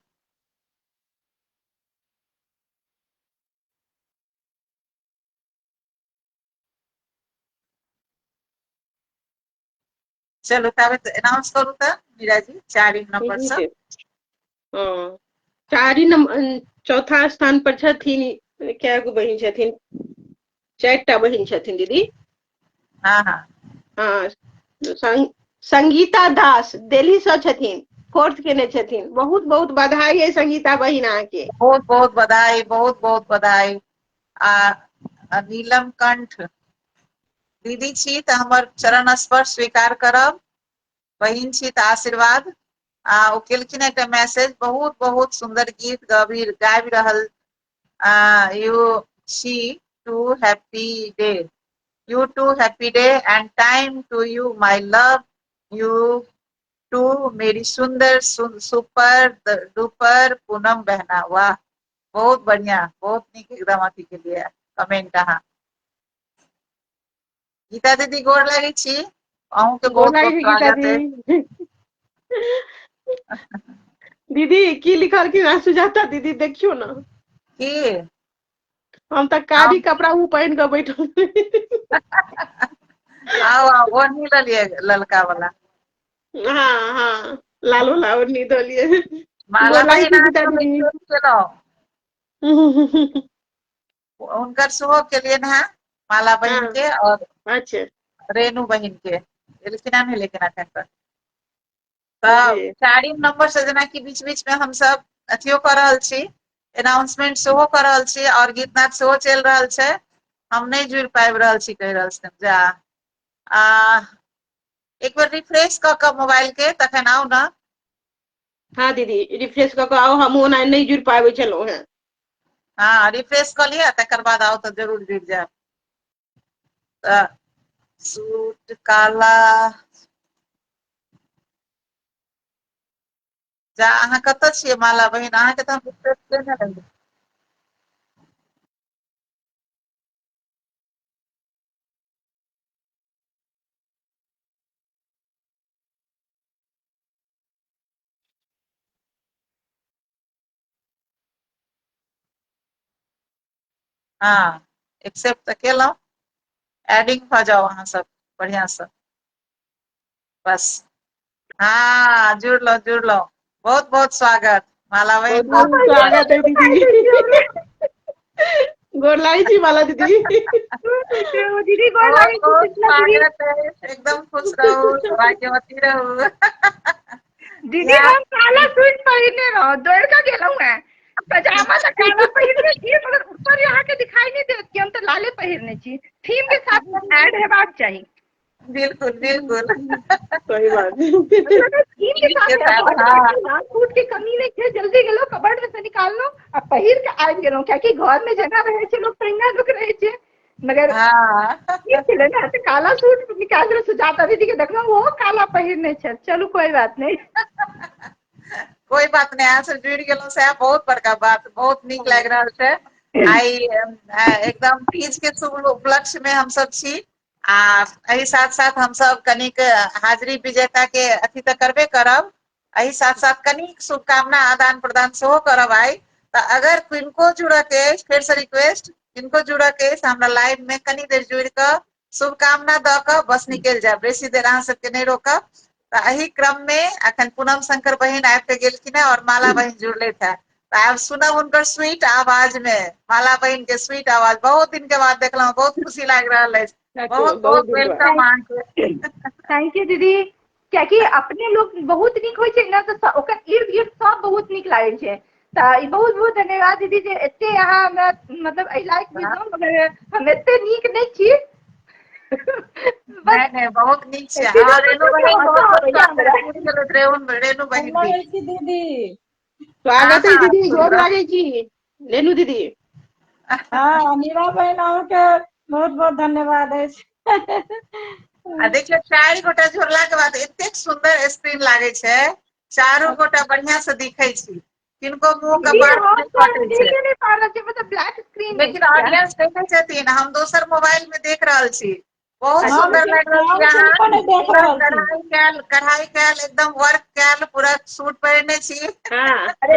चलू ताबत अनाउंस करू तऽ मीरा जी, चारिम नंबर जी से। जी। हाँ, चारि नंबर, चौथा स्थान पर छथिन। कए गो बहिन छथिन? चारिटा बहिन छथिन दीदी। हाँ हाँ। हाँ, संगीता दास दिल्ली से छथिन, फोर्थ केने छथिन। बहुत बहुत बधाई है संगीता बहिन अहाँके। बहुत बहुत बधाई, बहुत बहुत बधाई। आ आ नीलम कंठ दीदी छी तऽ हमर चरण स्पर्श स्वीकार करब, बहिन छी तऽ आशीर्वाद। आ ओ केलखिन एकटा मैसेज, बहुत बहुत सुंदर गीत गबी गाबि रहल यू छी, to happy day you too, happy day and time to you, my love you too मेरी सुंदर सुपर डुपर पूनम बहना। वाह, बहुत बढ़िया, बहुत नीक एकदम अथी के लिए कमेंट अहाँ। गीता दीदी, गोर लागै छी अहूँके। गोर बहुत लागै बहुत छी गीता स्वागत है। दीदी। दीदी, की लिखलखिन हँ सुजाता दीदी, देखियौ ने। की? हम तऽ कारी कपड़ा ओ पहिन कऽ बैठल। आउ आउ, ओढ़नी लऽ लिअ ललका वाला। हाँ हाँ, लाल वाला ओढ़नी धऽ लिअ। माला गोर लागै बहिन छी गीता अहाँके हम दीदी। एक्सेप्ट केलहुँ। हुनकर सेहो केलियनि हेँ माला बहिन हाँ के और अच्छा। रेणु बहिन के एलखिन हँ, लेकिन अखन तक तऽ चारिम नंबर से जेनाकि बीच बीच में हमसब अथियो कऽ रहल छी, एनाउंसमेंट सेहो कऽ रहल छी और गीतनाद सेहो चलि रहल छै। हम नहि जुड़ि पाबि रहल छी कहि रहल छथिन। जा आ एक बेर रिफ्रेश कऽ कऽ मोबाइल के तखन आउ ने। हाँ दीदी, रिफ्रेश कऽ कऽ आउ, हमहूँ ओना नहि जुड़ि पाबै छलहुँ हेँ। हाँ, रिफ्रेश कऽ लिअ तकर बाद आउ तऽ जरूर जुड़ि जायब। तऽ सूट काला जा, अहाँ कतऽ छियै माला बहिन? अहाँके तऽ हम रिफ्रेश केने रही। हाँ, एक्सेप्ट तऽ केलहुँ, एडिंग भऽ जाउ अहाँ सब बढ़िआँ से बस। हाँ, जुड़लहुँ जुड़लहुँ, बहुत बहुत स्वागत माला बहिन, बहुत बहुत स्वागत है दीदी, गोर लागै छी माला दीदी। दीदी गोर लागै छी, बहुत स्वागत है, एकदम खुश रहू, सौभाग्यवती रहू। दीदी हम काला सूट पहिरने रहौ, दौड़ कऽ गेलहुँ हेँ, पजामा तऽ काला पहिरने छी मगर ऊपर अहाँके दिखाई नहि देत कि हम तऽ लाले पहिरने छी। थीम के साथ ऐड हेबाक चाही। बिल्कुल बिल्कुल सही बात। थीम के साथ लाल सूट के कमी नहीं छै, जल्दी गेलहुँ कबर्ड में से निकाललहुँ आ पहिर के आबि गेलहुँ, कियाकि घर में जेना रहै छै लोक तहिना लोक रहै छै, मगर छलै ने तऽ काला सूट निकाल देलहुँ। सुजाता दीदी के देखलहुँ ओहो काला पहिरने छै, चलू कोई बात नहीं, कोई बात नहीं, अहाँ सब जुड़ि गेलहुँ सएह बहुत बड़का बात, बहुत नीक लागि रहल छै। आइ एकदम तीज के शुभ उपलक्ष्य में हमसब छी आ एहि साथ साथ हमसब कनिक हाजिरी विजेता के अथी तऽ करबे करब, एहि साथ साथ कनिक शुभकामना आदान प्रदान सेहो करब आइ। तऽ अगर किनको जुड़ऽ के अछि, फेर से रिक्वेस्ट, किनको जुड़ऽ के अछि हमरा लाइव में कनी देर जुड़ि कऽ शुभकामना दऽ कऽ बस निकलि जायब, बेसी देर अहाँ सबके नहि रोकब। तऽ एहि क्रम में अखन पूनम शंकर बहिन आबि कऽ गेलखिन हेँ और माला बहिन जुड़लथि हेँ, तऽ आब सुनब हुनकर स्वीट आवाज में, माला बहिन के स्वीट आवाज बहुत दिन के बाद देखलहुँ, बहुत खुशी लागि रहल अछि। बहुत बहुत welcome अहाँके। Thank you दीदी, कियाकि अपने लोग बहुत नीक होइ छै ने तऽ ओकर इर्द गिर्द सब बहुत नीक लागै छै। तऽ ई बहुत बहुत धन्यवाद दीदी जे एते अहाँ हमरा मतलब एहि लायक बुझलहुँ, मगर हम एते नीक नहि छी। नहीं नहीं, बहुत नीक छै। हाँ, रेणु बहिन बहुत रेणु बहिन दीदी स्वागत है दीदी, गोर लागै छी रेणु दीदी। हाँ मीरा बहिन अहाँके बहुत बहुत धन्यवाद अछि। आ देखियौ चारि गोटा जुड़ला के बाद एतेक सुंदर स्क्रीन लागै छै, चारू गोटा बढ़िया से दिखै छी, किनको मुंह के बात नहि कटै छै, मतलब ब्लैक स्क्रीन, लेकिन ऑडियंस देखै छथिन, हम दोसर मोबाइल में देख रहल छी, बहुत सुंदर लागि रहल छी। अहाँ कढ़ाई कैल एकदम वर्क कैल पूरा सूट पहिरने छी। अरे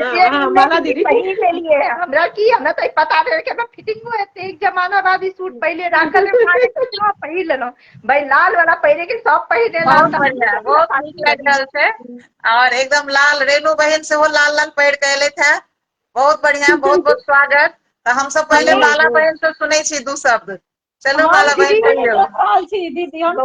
माला दीदी पहिर लेलिए, हमरा की हमरा तऽ पता रहै कि हमरा फिटिंगो हेतै, एक जमाना बाद ई सूट पहिले राखल पहिर लेलहुँ भाई, लाल वाला पहिरे के सब पहिरे, बहुत बढ़िया, बहुत नीक लागि रहल छै। और एकदम लाल रेणु बहिन सेहो लाल लाल पहिर के एलथि है, बहुत बढ़िया, बहुत बहुत स्वागत। तऽ हमसब पहिले माला बहिन से सुनै छी दू शब्द। चलू माला बहिन दीदी, हम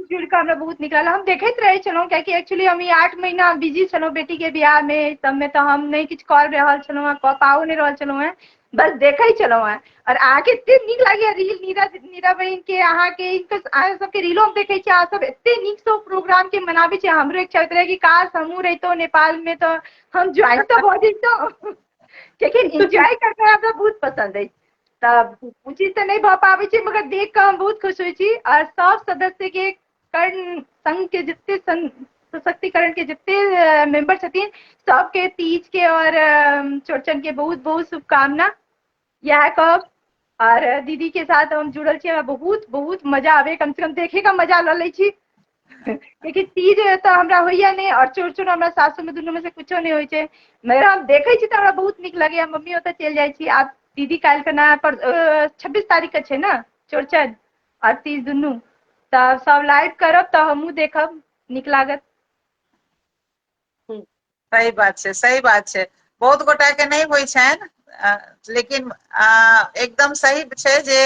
जुड़ कऽ हमरा बहुत नीक लागल, हम देखैत रहै छलहुँ, कियाकि एक्चुअली हम ई 8 महीना बिजी छलहुँ बेटी के बियाह में, सबमे तऽ हम नहि किछु कऽ रहल छलहुँ हेँ, कऽ पाओ नहि रहल छलहुँ हेँ, बस देखै छलहुँ हेँ। और अहाँके एते नीक लागैया रील, नीरा बहिन के, अहाँके अहाँ सबके रीलो हम देखै छी, अहाँ सब एते नीकसँ प्रोग्राम के मनाबै छी, हमरो इच्छा होइत रहै कि काश हमहूँ रहितहुँ नेपाल में तऽ हम ज्वाइन तऽ भऽ जैतहुँ, लेकिन एन्जॉय करनाइ हमरा बहुत पसन्द अछि। तऽ ओ चीज तऽ नहि भऽ पाबै छै, मगर देख कऽ हम बहुत खुश होइ छी। और सब सदस्य के कर्ण संघ के जते सशक्तिकरण के जते मेंबर छथिन सबके तीज के और चौड़चन के बहुत बहुत शुभकामना इएह कहब। और दीदी के साथ हम जुड़ल छी, हमरा बहुत बहुत मजा आबे, कम से कम देखे का मजा लऽ लै छी, लेकिन तीज तऽ हमरा होइया नहि और चौड़चन हमरा सासु में दुनू में से कुछो नहि होइ छै, मगर हम देखै छी तऽ हमरा बहुत नीक लगैया। मम्मी ओतऽ चलि जाइ छी। आब दीदी काल्हि के ना पर 26 तारीख के छै ने चौड़चन और तीज दुनू, तऽ सब लाइव करब तऽ हमहूँ देखब, नीक लागत। सही बात छै, सही बात छै। बहुत गोटा के नहि होइ छनि, लेकिन एकदम सही छै जे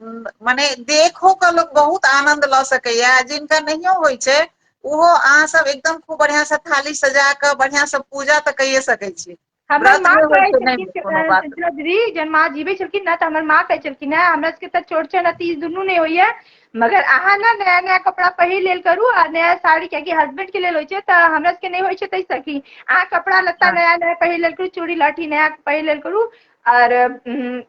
मने देखो के लोग बहुत आनंद लऽ सकैया, जिनका नहियो होइ छै ओहो अहाँ सब एकदम खूब बढ़िया से थाली सजा कऽ बढ़िया से पूजा तऽ कइए सकै छी। हमर व्रत माँ नहि होइ कहै छै नहि छलखिन कोनो बात। चंचला दीदी, जहन माँ जीबै छलखिन ने तऽ हमर माँ कहै छलखिन हे हमरा सबके तऽ चौड़चन आ तीज दुनू नहि होइया, मगर अहाँ ने नया नया कपड़ा पहिर लेल करू आ नया साड़ी, कियाकि हस्बैंड के लेल होइ छै तऽ हमरा सबके नहि होइ छै ताहि सखी अहाँ कपड़ा लत्ता नया नया पहिर लेल करू, चूड़ी लहठी नया पहिर लेल करू, आओर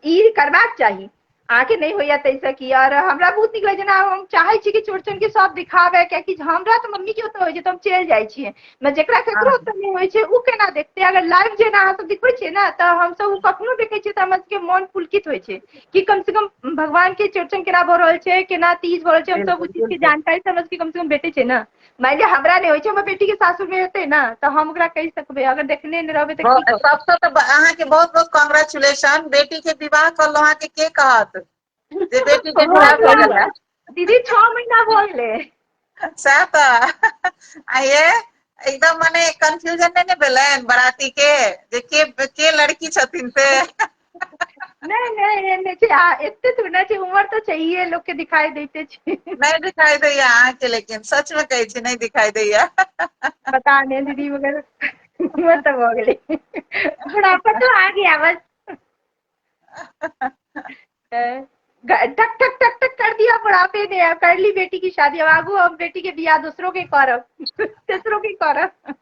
ई करबाक चाही, अहाँके नहि होइया ताहिसँ की। आओर हमरा बहुत नीक लगै जेना हम चाहै छी कि चौड़चन के सब दिखाबै, कियाकि हमरा तऽ मम्मी के ओतऽ होइ छै तऽ हम चलि जाइ छियै, जेकरा ककरो ओतऽ नहि होइ छै ओ केना देखतै। अगर लाइव जेना अहाँ सब देखबै छियै ने तऽ हमसब ओ कखनो देखै छियै तऽ हमरा सबके मोन पुलकित होइ छै कि कम से कम भगवान के चौड़चन केना भऽ रहल छै, केना तीज भऽ रहल छै, हमसब ओ चीज के जानकारी तऽ हमरा सबके कम से कम भेटै छै ने। मानि लिअ हमरा नहि होइ छै, हमर बेटी के सासुर मे हेतै ने तऽ हम ओकरा कहि सकबै, अगर देखने नहि रहबै तऽ की कहबै। सबसँ तऽ अहाँके बहुत बहुत कॉन्ग्रेचुलेशन, बेटी के विवाह कऽ अहाँके के कहत जे बेटी के विवाह भऽ गेलै। दीदी 6 महीना भऽ गेलै। सएह तऽ आइये एकदम मने कंफ्यूजन नहि ने भेलनि बराती के जे के लड़की छथिन से? नहि नहि एहन नहि छै, आ एते थोड़े ने छै, उम्र तऽ छैहे, लोक के दिखाई दैते छै। नहि दिखाई दैया अहाँके, लेकिन सच में कहै छी नहि दिखाई दैया। पता नहि दीदी, मगर उम्र तऽ भऽ गेलै, बुढ़ापा तो आ गया बस। ठक ठक ठक ठक कर दिया बुढ़ापे ने, अब कर ली बेटी की शादी, अब आगू हम बेटी के बियाह दूसरों के करब, तेसरों के करब।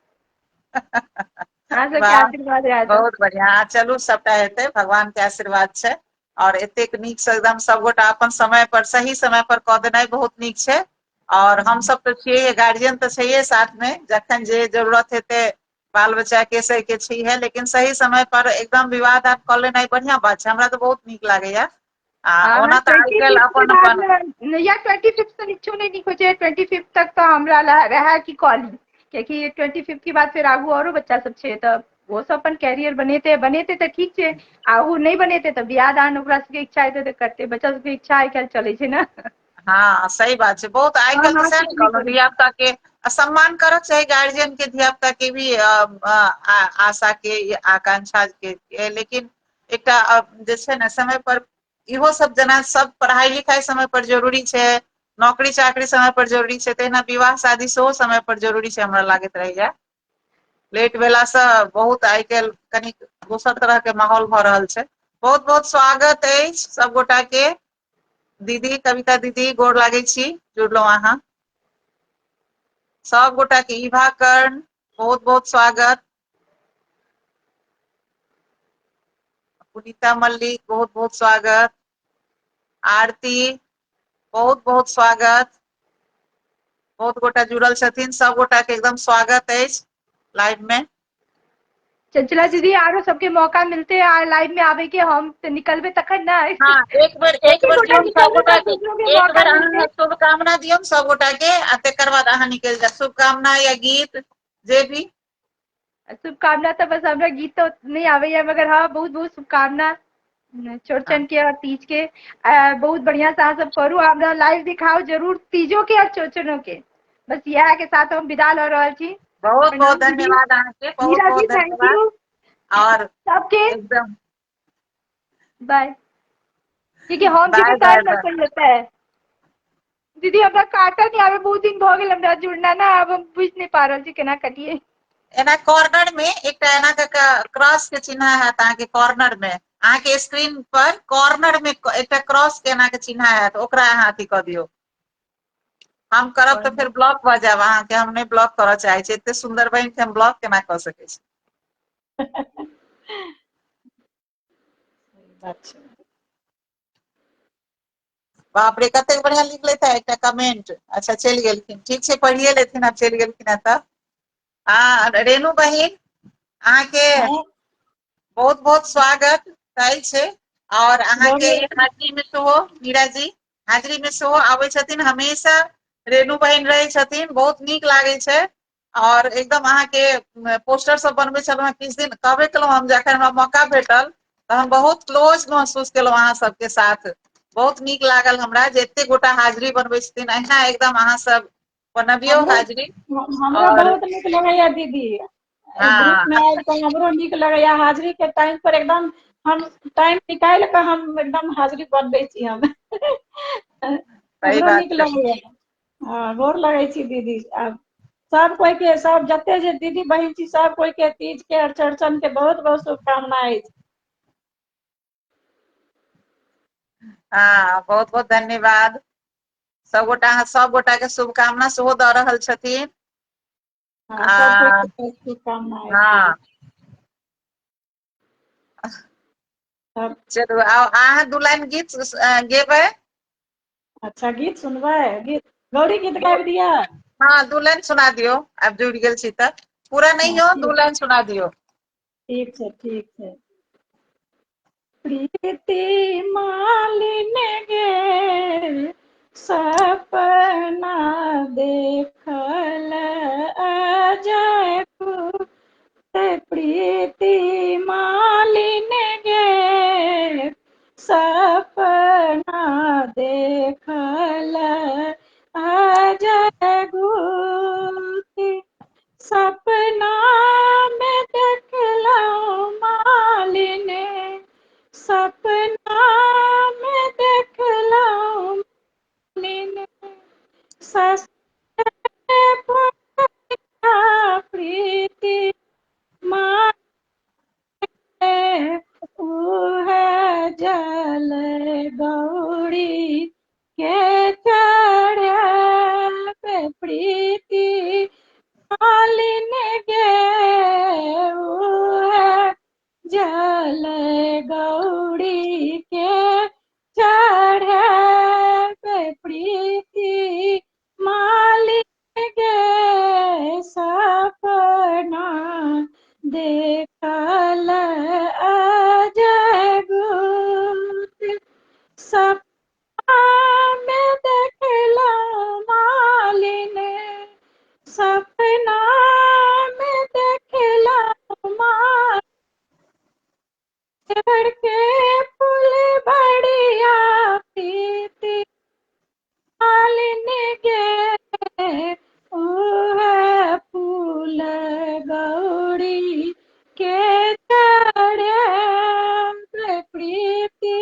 अहाँ सबके आशीर्वाद रहत। बहुत बढ़िया, चलू सबटा हेतै, भगवान के आशीर्वाद छै। और एतेक नीक से एकदम सबगोटा अपन समय पर सही समय पर कऽ देनाइ बहुत नीक छै। और हम सब तऽ छियै गार्जियन तऽ छैहे साथ में, जखन जे जरूरत हेतै बाल बच्चा के से के छैहे, लेकिन सही समय पर एकदम विवाह दान कऽ लेनाइ बढ़िया बात छै, हमरा तऽ बहुत नीक लागैया। आ ओना तऽ आइ काल्हि अपन अपन या 25 से नीचो नहि नीक होइ छै, 25 तक तऽ हमरा रहै कि कऽ ली, कियाकि 25 के बाद फेर आगू औरो बच्चा सब छै तऽ ओ सब अपन कैरियर बनेते बनेते तऽ ठीक छै, आ ओ नहि बनेते तऽ बियाह दान ओकरा सबके इच्छा हेतै तऽ करते, बच्चा सबके इच्छा आइ काल्हि चलै छै ने। हाँ सही बात छै, बहुत आइ काल्हि तऽ सएह ने कहलहुँ, धिया पुता के सम्मान करऽ चाही, गार्जियन के धिया पुता के भी आशा के आकांक्षा के, लेकिन एकटा जे छै ने समय पर इहो सब जेना सब पढ़ाई लिखाई समय पर जरूरी छै, नौकरी चाकरी समय पर जरूरी छै, तहिना विवाह शादी सेहो समय पर जरूरी छै, हमरा लागैत रहैया। लेट भेलासँ बहुत आइ काल्हि कनि दोसर तरह के माहौल भऽ रहल छै। बहुत बहुत स्वागत अछि सबगोटा के। दीदी कविता दीदी गोर लागै छी, जुड़लहुँ अहाँ सबगोटा के। इभा कर्ण बहुत बहुत स्वागत। पुनीता मल्लिक बहुत बहुत स्वागत। आरती बहुत बहुत स्वागत। बहुत गोटा जुड़ल छथिन, सब गोटा के एकदम स्वागत अछि लाइव में। चंचला दीदी आरो सबके मौका मिलते आ लाइव में आबे के, हम तऽ निकलबे तखन ने। हाँ, एक बेर, एक बेर दियौन सब गोटा के, एक बेर अहाँ शुभकामना दियौन सब गोटा के आ तकर बाद अहाँ निकलि जायब। शुभकामना या गीत जे भी। शुभकामना तऽ बस हमरा गीत तऽ नहीं आबैया, मगर हाँ बहुत बहुत शुभकामना चौड़चन के और तीज के। बहुत बढ़िया से अहाँ सब करू, हमरा लाइव दिखाओ जरूर तीजो के और चौड़चनों के। बस इएह के साथ हम विदा लऽ रहल छी। बहुत बहुत धन्यवाद अहाँके, बहुत बहुत धन्यवाद। और सबके एकदम बाय। क्योंकि हम जेबै तहन ने कोइ लेतै। दीदी हमरा काटऽ नहि आबे, बहुत दिन भऽ गेल हमरा जुड़ना ना, आब हम बुझि नहि पा रहल छी केना कटियै। एना कॉर्नर में एकटा एना कऽ कऽ क्रॉस के चिन्ह हैत अहाँके कॉर्नर में, अहाँके स्क्रीन पर कॉर्नर में एकटा क्रॉस के एना के चिन्ह हैत, ओकरा अहाँ अथी कऽ दियौ। हम करब तऽ फेर ब्लॉक भऽ जायब अहाँके, हम नहि ब्लॉक करऽ चाहै छी, एते सुन्दर बहिन के हम ब्लॉक केना कऽ सकै छी। बाप रे कतेक बढ़िया लिख लेता है एकटा कमेंट। अच्छा चलि गेलखिन, ठीक छै पढ़िए लेथिन, आब चलि गेलखिन हैं तऽ। आ रेणु बहिन अहाँके बहुत बहुत स्वागत छै। और अहाँके हाजरी में सेहो मीरा जी हाजरी में सेहो आबै छथिन, हमेशा रेणु बहिन रहै छथिन, बहुत नीक लागै छै। और एकदम अहाँके पोस्टर सब बनबै छलहुँ हेँ किछु दिन, कहबे केलहुँ हम जखन हमरा मौका भेटल तऽ हम बहुत क्लोज महसूस केलहुँ अहाँ सबके साथ, बहुत नीक लागल हमरा जे एते गोटा हाजरी बनबै छथिन, अहिना एकदम अहाँ सब बनबियौ हाजरी। हमरो बहुत नीक लगैया दीदी, ग्रुप में आबि कऽ हमरो नीक लगैया, हाजरी के टाइम पर एकदम हम टाइम निकालि कऽ हम एकदम हाजिरी बनबै छी हम। सही हमरो बात नीक छै। लगैया। हँ, गोर लगै छी दीदी। आब सब कोई के, सब जते जे दीदी बहिन छी सब कोई के तीज के और चौड़चन के बहुत बहुत शुभकामना अछि। हँ, बहुत बहुत धन्यवाद। सबगोटा, अहाँ सबगोटा के शुभकामना सेहो दऽ रहल छथिन। हँ, सब कोई आ के बहुत शुभकामना अछि। हँ। सब चलू, आउ अहाँ दू लाइन गीत गेबै। अच्छा, गीत सुनबै? गीत, गौरी गीत गाबि दिअ? हँ, दू लाइन सुना दियौ, आब जुड़ि गेल छी तऽ। पूरा नहि हँ, हो, दू ठीक। लाइन सुना दियौ। ठीक छै, ठीक छै। प्रीति मालिन गे सपना देखल अजय, प्रीति मालिन गे सपना देखल अजय गुप्त, सपना में देखलहुँ मालिन, सपना में देखलहुँ मालिन, ससुर प्रीति माँ उहे जल गौरी के चढ़े, प्रीति मालिन गे उहे जल गौरी के चढ़े, प्रीति मालिन गे सपना देखल अजय गुप्त, सपना में देखलहुँ मालिन, सपना में देखलहुँ मालिन, के फूल बढ़िया प्रीति मालिन गे उहे फूल गौरी के चढ़े, प्रीति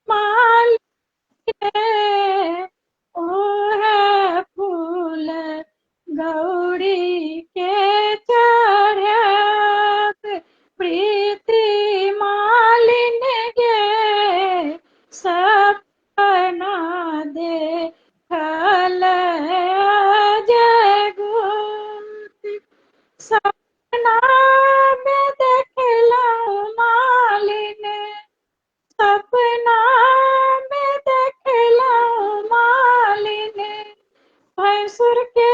मालिन गे उहे फूल गौरी के चढ़े, प्रीति मालिन गे सपना देखल अजय गुप्त, सपना में देखलहुँ मालिन, सपना में देखलहुँ मालिन, भैंसुर के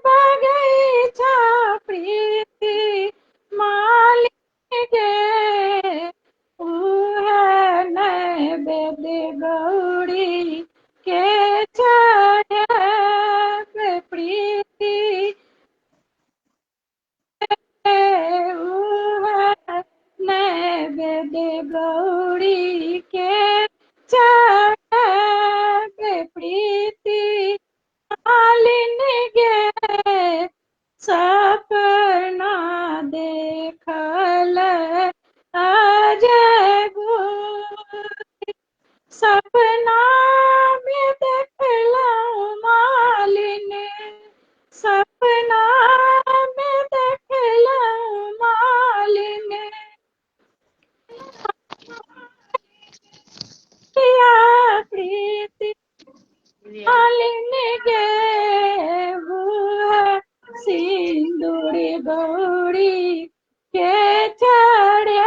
बगैचा प्रीति मालिन गे उहे नैवेद्य गौरी के चढ़े, प्रीति उहे नैवेद्य गौरी के चढ़े, प्रीति मालिन गे सपना देखल अजय गुप्त, सपना में देखलहुँ मालिन, सपना में देखलहुँ मालिन, प्रीति मालिन गे उहे सिंदूर गौरी के चढ़े,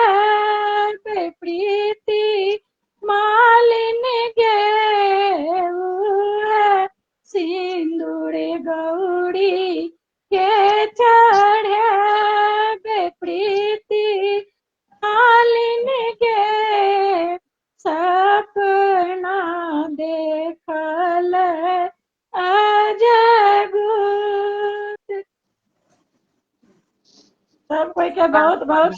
प्रीति मालिन गे उहे सिंदूर गौरी के चढ़े, प्रीति मालिन गे सपना देखल अजय गुप्त। सब कोई के बहुत बहुत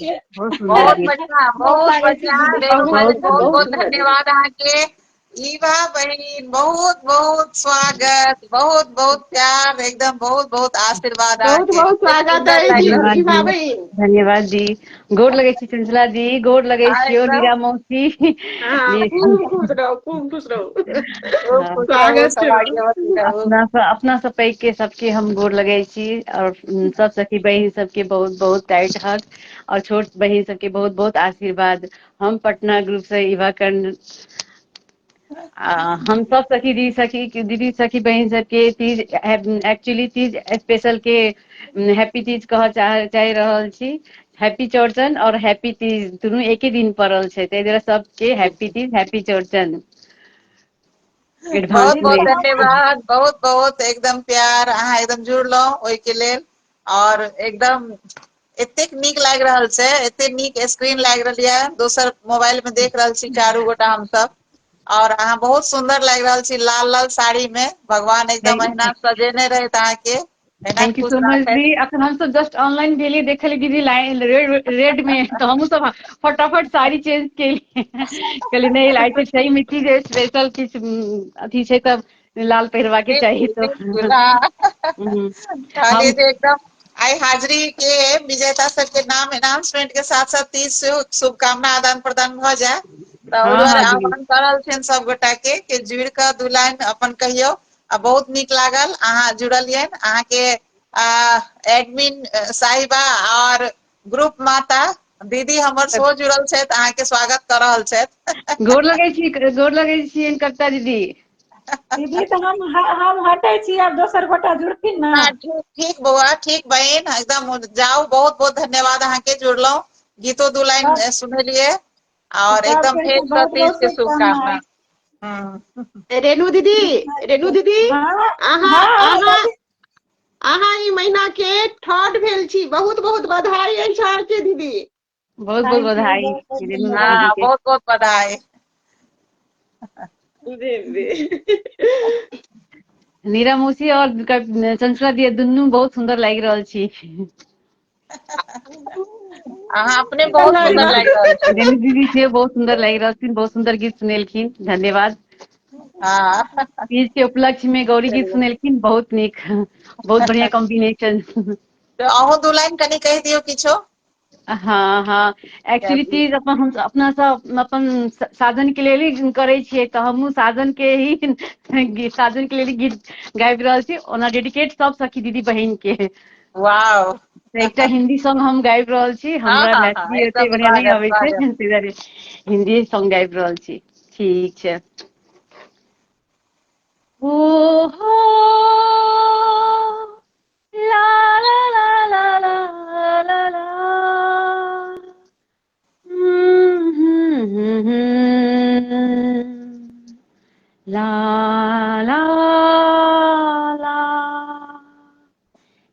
बहुत बढ़िया, बहुत बढ़िया। रेणु मालिन, बहुत बहुत धन्यवाद अहाँके। ईवा बहिन, बहुत बहुत स्वागत, बहुत बहुत प्यार, एकदम बहुत बहुत आशीर्वाद। बहुत अहाँके। बहुत स्वागत सुन्दर अछि लागि रहल। धन्यवाद ईवा जी। बहिन। धन्यवाद जी। गोर लगै छी चंचला जी, गोर लगै हाँ, छियौ एकदम। नीरा मौसी। हाँ, जी। खूब खुश रहू, खूब खुश रहू। खूब हाँ। खुश रहू, स्वागत छौ। सौभाग्यवती रहू। अपना से पैघ के सबके हम गोर लगै छी और सब सखी बहिन सबके बहुत बहुत टाइट हग और छोट बहिन सबके बहुत बहुत आशीर्वाद। हम पटना ग्रुप से इवा कर्ण। आ हम सब सखी दीदी, सखी दीदी, सखी बहिन सबके तीज, एक्चुअली तीज स्पेशल के हैप्पी तीज कहऽ चाहि रहल छी। हैप्पी चौड़चन और हैप्पी तीज दुनू एके दिन पड़ल छै, ताहि दुआरे सबके हैप्पी तीज, हैप्पी चौड़चन बहुत एडवांस बहुत में। धन्यवाद, बहुत बहुत एकदम प्यार। अहाँ एकदम जुड़लहुँ ओहिके लेल और एकदम एतेक नीक लागि रहल छै, एते नीक स्क्रीन लागि रहल यऽ, दोसर मोबाइल में देख रहल छी चारू गोटा हमसब और अहाँ बहुत सुंदर लागि रहल छी लाल लाल साड़ी में। भगवान एकदम thank अहिना सजेने रहैत अहाँके, अहिना thank you खुश सो मच राखैत। दी। अखन हमसब जस्ट ऑनलाइन भेलियै, देखलियै दीदी लाइन रेड रेड में, तऽ हमहूँ सब फटाफट साड़ी चेंज केलियै। कहलियै नहि, आइ तऽ सही में तीज स्पेशल किछु अथी छै तऽ लाल पहिरबाके चाही। बिल्कुल तो बिल्कुल हाँ। हम कहलियै जे एकदम आइ हाजरी के विजेता सबके नाम अनाउंसमेंट के साथ साथ तीज सेहो शुभकामना आदान प्रदान भऽ जाय, तऽ ओहि हाँ दुआरे हाँ दीदी। आह्वान कऽ रहल छियनि सब गोटा के जुड़ि कऽ दू लाइन अपन कहियौ। आ बहुत नीक लागल अहाँ जुड़लियनि। अहाँके एडमिन साहिबा और ग्रुप माता दीदी हमर सेहो जुड़ल छथि, अहाँके स्वागत कऽ रहल छथि। गोर लगै छी, गोर लगै छियनि कविता दीदी। दीदी, तऽ हम हटै छी, आब दोसर गोटा जुड़थिन ने। हाँ, ठीक ठीक बौआ, ठीक बहिन, एकदम जाउ। बहुत बहुत धन्यवाद अहाँके, जुड़लहुँ, गीतो दू लाइन सब सुनेलियै और एकदम सबके फेर से बहुत तीज बहुत के शुभकामना। शुभकामना। रेणु दीदी, रेणु दीदी। हाँ। अहाँ हाँ। अहाँ अहाँ ई महीना के थर्ड भेल छी, बहुत बहुत बधाई अछि अहाँके दीदी। बहुत बहुत thank you, बधाई बहुत बहुत रेणु धन्यवाद। दीदी हाँ, के। बहुत बहुत बधाई। जी जी। नीरा मौसी और चंचला दी दुनू बहुत सुंदर लागि रहल छी। अहाँ अपने बहुत सुंदर लागि रहल छी। रेणु दीदी से बहुत सुंदर लागि रहल छी, बहुत सुंदर गीत सुनेलखिन, धन्यवाद। हाँ। तीज के उपलक्ष्य में गौरी गीत चलिए। सुनेलखिन, बहुत नीक, बहुत बढ़िया कॉम्बिनेशन। तऽ अहूँ दू लाइन कनि कहि दियौ किछो। हाँ हाँ, एक्चुअली तीज अपन हम अपना सब अपन साधन के लेल ही करै छियै, तऽ हमहूँ साधन के ही साधन के लेल ही गीत गाबि रहल छी, ओना डेडिकेट सब सखी दीदी बहिन के। वाओ। तऽ एकटा हिंदी सॉन्ग हम गाबि रहल छी। हाँ हमरा हाँ हाँ मैथिली ओते एकदम बढ़िया नहि स्वागत अबै छै, स्वागत। ताहि दुआरे हिंदी सॉन्ग गाबि रहल छी। ठीक छै। ओ हो ला ला ला ला ला ला ला हम्म हम्म हम्म, ला ला ला,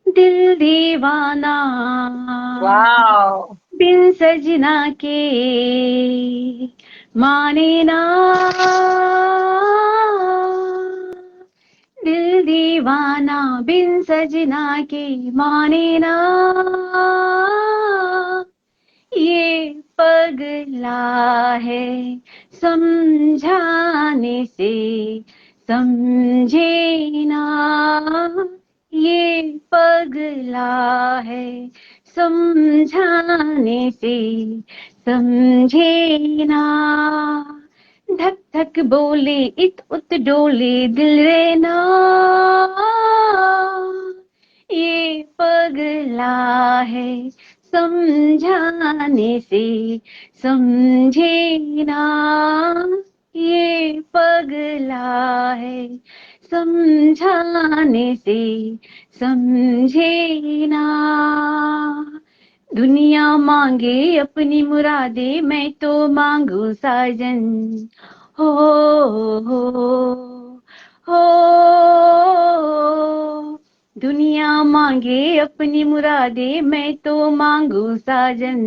दिल दीवाना वाओ। बिन सजना के माने ना, दिल दीवाना बिन सजना के माने ना, ये पगला है समझाने से समझे ना, ये पगला है समझाने से समझे ना, धक धक बोले इत उत डोले दिल रे ना, ये पगला है समझाने से समझे ना, ये पगला है समझाने से समझे ना, दुनिया मांगे अपनी मुरादे मैं तो मांगू साजन, हो हो हो, दुनिया मांगे अपनी मुरादे मैं तो मांगू साजन,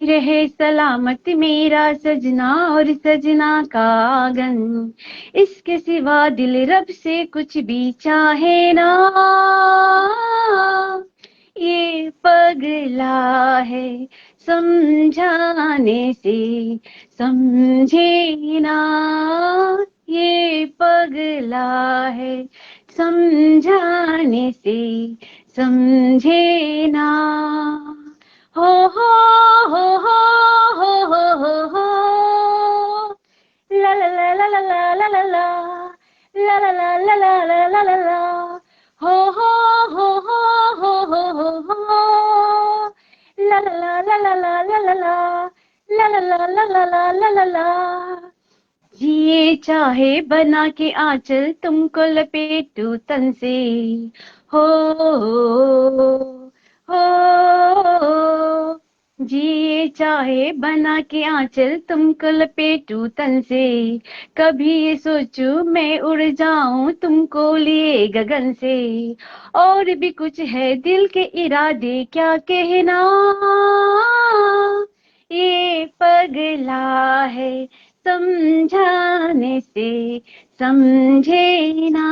रहे सलामत मेरा सजना और सजना का आंगन, इसके सिवा दिल रब से कुछ भी चाहे ना, ये पगला है समझाने से समझे ना, ये पगला है समझाने से समझे ना। हो हो हो हो हो हो हो हो, ला ला ला ला ला ला ला ला ला ला ला ला ला ला ला ला ला, हो हो हो हो हो हो हो हो, ला ला ला ला ला ला ला ला ला ला ला ला ला ला ला ला ला। जिए चाहे बना के आंचल तुमको लपेटू तन से, हो हो, जिए चाहे बना के आंचल तुमको लपेटू तन से, कभी ये सोचूं मैं उड़ जाऊं तुमको लिए गगन से, और भी कुछ है दिल के इरादे क्या कहना, ये पगला है समझाने से समझे ना,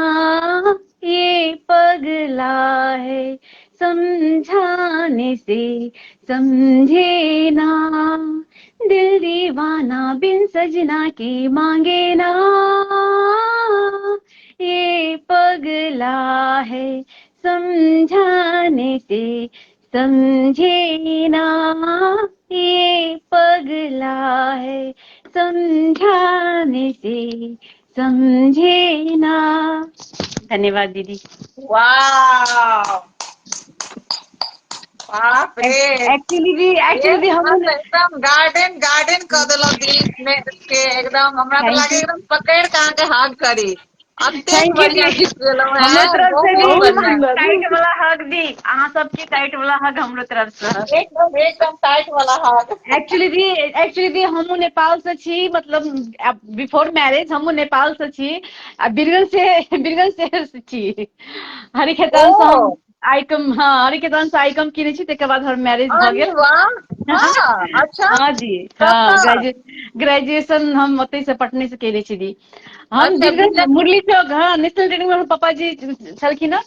ये पगला है समझाने से समझे ना, दिल दीवाना बिन सजना की मांगे ना, ये पगला है समझाने से समझे ना, ये पगला है समझाने से समझे ना। धन्यवाद दीदी। वाह, बाप रे। एक्चुअली हम एकदम गार्डन गार्डन क देलौ दिल में के, एकदम हमरा त thank लागे you. एकदम पकड़ के अहाँके हग करी, अतेक thank you बढ़िया दी। गीत गेलौ हमरो हैं, तरफ से भी बहुत बहुत बढ़िया। सुंदर। टाइट वाला हग दी, अहाँ सबके टाइट वाला हग हमरो तरफ से। एकदम एकदम टाइट वाला हग। एक्चुअली दी हमहूँ नेपाल से छी, मतलब बिफोर मैरिज हमहूँ नेपाल से छी आ बीरगंज से, बीरगंज शहर से छी, हरिखेतान से हम ओ आइकम, हाँ हरिखेतान से आइकम केने छी, तकर बाद हमर मैरिज भऽ अरे गेल। वाह, हाँ अच्छा, हाँ जी, तब हाँ तऽ ग्रेजुएशन हम ओतै से पटने से केने छी दी। हम अच्छा बीरगंज बीरगंज मुरली चौक, हाँ नेशनल ट्रेनिंग में हमर पापा जी छलखिन हँ,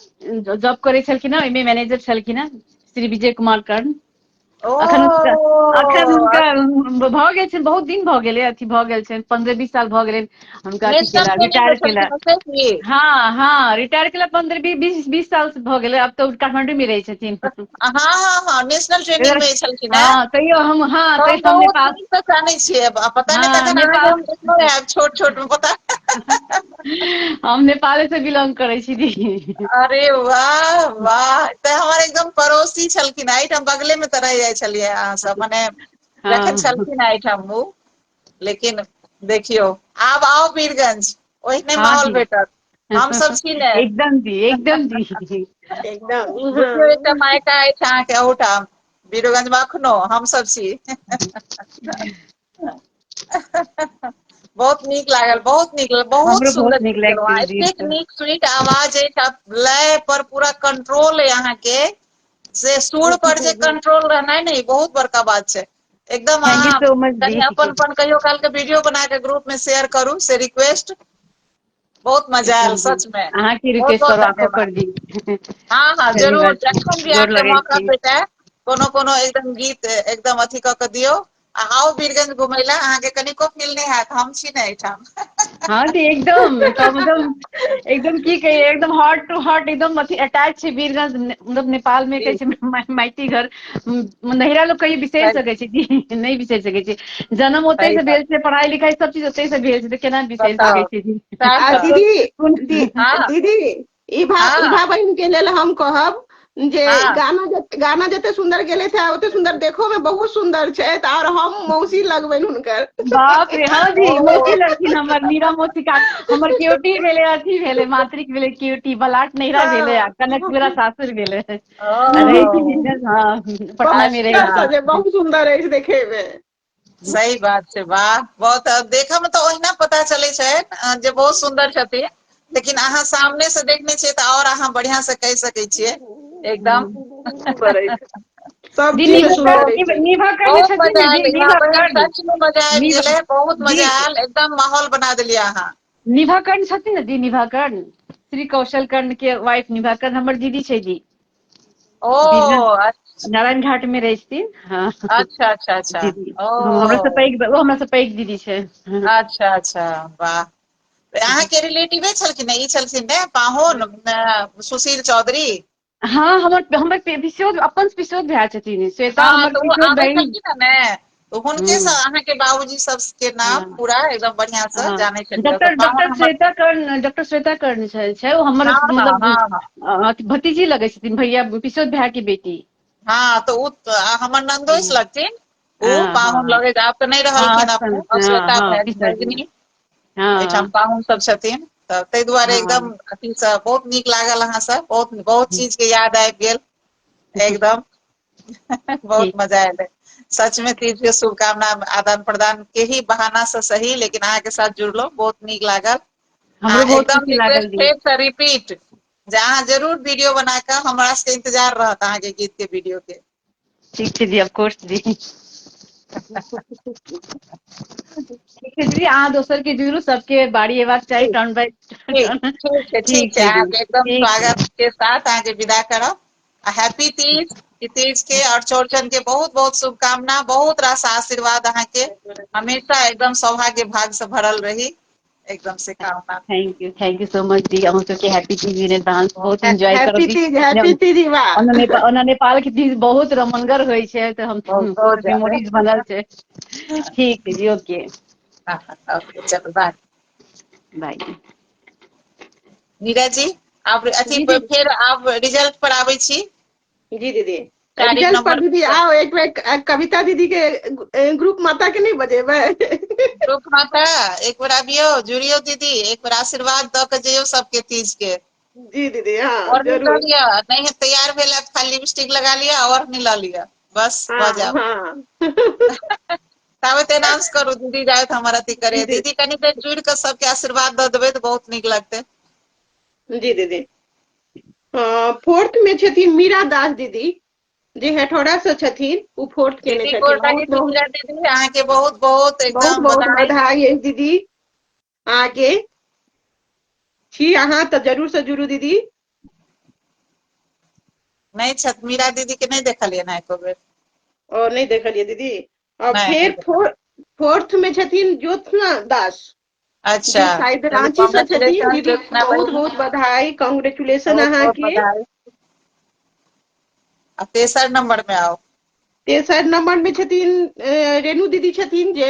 जॉब करै छलखिन हँ, ओहिमे मैनेजर छलखिन हँ, श्री विजय कुमार कर्ण। ओ अखन हुनका, अखन हुनका भऽ गेल छनि, बहुत दिन भऽ गेलै, अथी भऽ गेल छनि, 15-20 साल भऽ गेलनि हुनका अथी नेशनल केला, ट्रेनिंग में रिटायर केला। छलखिन से की? हाँ हाँ रिटायर केला 15-20 साल भऽ गेलै, आब तऽ काठमांडू में रहै छथिन। हाँ हाँ हाँ नेशनल ट्रेनिंग में छलखिन हैं। हाँ तैयो हम, हाँ हम तैयो हम बहुत नेपाल, नीक से जानै छियै, आ पता नहि हाँ तखन अहाँके नेपाल हम देखलो आयब छोट छोट में, पता। हम नेपाले से बिलोंग करै छी दी। अरे वाह वाह, तऽ हमर एकदम पड़ोसी छलखिन, एहिठाम बगले में तऽ रहि जाइ छलियै अहाँ सब, मने जखन हाँ छलखिन एहिठाम ओ, लेकिन देखियौ आब आउ वीरगंज, ओहिने हाँ माहौल दी। भेटत, हम सब छी ने। एकदम दी, एकदम दी। एकदम। बुझियौ एकटा हाँ मायका अछि अहाँके अहुठाम वीरगंज में, अखनो हम सब छी। बहुत नीक लागल, बहुत नीक लागल, बहुत हमरो बहुत सुंदर नीक गीत गेलहुँ, लागि दी। एतेक नीक स्वीट आवाज अछि, आ लय पर पूरा कंट्रोल अइ अहाँके, से सुर पर जे कंट्रोल रहनाइ ने, ई बहुत बड़का बात छै। एकदम thank you अहाँ सो मच कनि दी। अपन अपन कहियो काल के वीडियो बना के ग्रुप में शेयर करू, से रिक्वेस्ट। बहुत मजा आयल एकदम दी, सच में, अहाँके बहुत रिक्वेस्ट बहुत करू, आको धन्यवाद। कर दी। हाँ हाँ जरूर, धन्यवाद, जखन भी गोर अहाँके लगै मौका छी। भेटै, कोनो कोनो एकदम गीत एकदम अथी कऽ के दियौ, आ आउ वीरगंज घुमै लए, अहाँके कनिको फील नहि हैत, हम छी ने एहिठाम। हाँ दी एकदम, तऽ मतलब एकदम की कहियै, एकदम हार्ट टू हार्ट एकदम अथी अटैच छै वीरगंज, मतलब नेपाल में कहै जी छै माइती घर, नैहरा लोक कहियो बिसरि सही सकै छै दी? नहि बिसरि सकै छै, जन्म ओतै सही से बात, भेल छै, पढ़ाई लिखाई सब चीज ओतै से भेल छै, तऽ केना बिसरि सकै बताउ छै दी? सएह आ तऽ। दीदी कोन दी, हाँ दीदी इभा हाँ इभा बहिन के लेल हम कहब जे हाँ गाना गाना जते सुंदर गेले थे ओते सुंदर देखो में बहुत सुंदर छै, और हम मौसी लगबनि हुनकर। बाप रे, हाँ जी ओ मौसी लगथिन हमर, मीरा मौसी का हमर केओटी भेलै, अथी भेलै, मातृक भेलै केओटी, बलाट नैहरा भेलै आ हाँ कनकपुरा सासुर भेलै, आ रहै छी ओ वीरगंज, हाँ पटना बहुत में रहै सुंदर छी। सजे, बहुत सुंदर अछि देखे में। सही बात छै, वाह, बहुत देखऽ में तऽ ओहिना पता चलै छै जे बहुत सुंदर छथिन, लेकिन अहाँ सामने से देखने छियै तऽ और अहाँ बढ़िया से कहि सकै छियै एकदम। सुंदर अछि, सब दी चीज में निभा सुंदर अछि। निभा कर्ण बहुत छथिन मजा ने आयल दी, इभा निभा बहिन, कर्ण, सच में मजा आबि निभा गेलै, बहुत दी मजा आयल, एकदम माहौल बना देलियै अहाँ। निभा कर्ण छथिन ने दी, निभा कर्ण, श्री कौशल कर्ण के वाइफ निभा कर्ण हमर दीदी छै दी। ओ वीरगंज अच्छा नारायण घाट में रहै छथिन। हाँ अच्छा अच्छा अच्छा दीदी, हमरा से ओ पैघ, ओ हमरा से पैघ दीदी छै। अच्छा अच्छा, वाह, अहाँके रिलेटिवे छलखिन ई छलखिन ने पाहुन सुशील चौधरी। हँ, हमर हमर पिसियोत, अपन पिसियोत भाय छथिन श्वेता। हँ, हमर तऽ ओ पिसियोत आबै बहिन। छलखिन ने, तऽ हुनके से अहाँके बाबूजी सबके नाम पूरा एकदम बढ़ियां से जानै छलियै। डॉक्टर तऽ पाहुन डॉक्टर हमर श्वेता कर्ण, डॉक्टर श्वेता कर्ण छै, छै ओ हमर मतलब हँ हँ अथी भतीजी लगै छथिन, भैया पिसियोत भाय के बेटी। हँ, तऽ ओ हमर नन्दोस लगथिन ओ पाहुन लगे, आब तऽ नहि रहलखिन अपने। श्वेता भगिनी एहिठाम पाहुन सब छथिन, तऽ ताहि दुआरे एकदम अथी से बहुत नीक लागल अहाँ सब, बहुत बहुत चीज के याद आबि गेल एकदम, बहुत मजा एलै सच में। तीज के शुभकामना आदान प्रदान के ही बहाना से सही, लेकिन अहाँ के साथ जुड़लो बहुत नीक लागल। हमरो बहुत एकदम खुशी लागल। रिक्वेस्ट फेर से रिपीट जे अहाँ जरूर वीडियो बना कऽ, हमरा सबके इंतजार रहत अहाँके गीत के वीडियो के। ठीक छै जी, ऑफकोर्स जी। ठीक छै दीदी, अहाँ दोसर के जुड़ू, सबके बारी एबाक चाही, टर्न बाय। ठीक ठीक छै, ठीक छै। अहाँके एकदम स्वागत के साथ अहाँके विदा करब आ हैप्पी तीज। तीज के और चौड़चन के बहुत बहुत शुभकामना, बहुत रास आशीर्वाद, अहाँके हमेशा एकदम सौभाग्य भाग से भरल रही, एकदम से कामना। Thank you, thank you so much दी। अहूँ सबके हैप्पी तीज इन एडवांस, बहुत एंजॉय करब। हैप्पी तीज, हैप्पी तीज बा। ओना नेपाल, ओना नेपाल के तीज बहुत रमनगर होइ छै, तऽ हम बहुत बहुत ज्यादा। मेमोरीज बनल छै। ठीक है जी, ओके। ओके, चलो बाय। बाय। नीरा जी, आब अथी जी दीदी। फेर आब रिजल्ट पर आबै छी। जी दीदी। चारिम रिजल्ट पर नंबर। दीदी आओ एक बेर, कविता दीदी के ग्रुप माता के नहीं बजेबै? ग्रुप माता, एक बेर आबियौ, जुड़ियौ दीदी, एक बेर आशीर्वाद दऽ के जइयौ सबके तीज के। जी दीदी, हाँ। और नहीं लऽ जरूर। लिअ, नहीं तैयार भेल है, खाली लिपस्टिक लगा लिअ और नहीं लऽ लिअ, बस भऽ जायब। ताबे अनाउंस करू दीदी, जायत हमर अथी करे। जी। दीदी, कनी देर जुड़ि कऽ सबके आशीर्वाद दऽ देबै तऽ बहुत नीक लगतै। जी दीदी। फोर्थ में छथिन मीरा दास दीदी, जे हेठौड़ा से छथिन, ओ फोर्थ केने दीदी छथिन। गोर लागै बहुत छी। बहुत मीरा दीदी, अहाँके बहुत बहुत बहुत एकदम बहुत बधाई। बधाई अछि दीदी अहाँके। छी अहाँ तऽ जरूर से जुड़ू दीदी। नहि छथि मीरा दीदी के नहि देखलियै ने एको बेर। ओ नहि देखलियै दीदी? और नहि, फेर नहि देखलियै। फोर्थ में छथिन ज्योत्सना दास, अच्छा जे शायद रांची से छथिन। कॉन्ग्रेचुलेशन दीदी, ज्योत्सना बहुत बहिन। बहुत बधाई, कॉन्ग्रेचुलेशन बहुत बहुत अहाँके। बधाई। आ तेसर नंबर में आउ। तेसर नंबर में छथिन रेणु दीदी छथिन, जे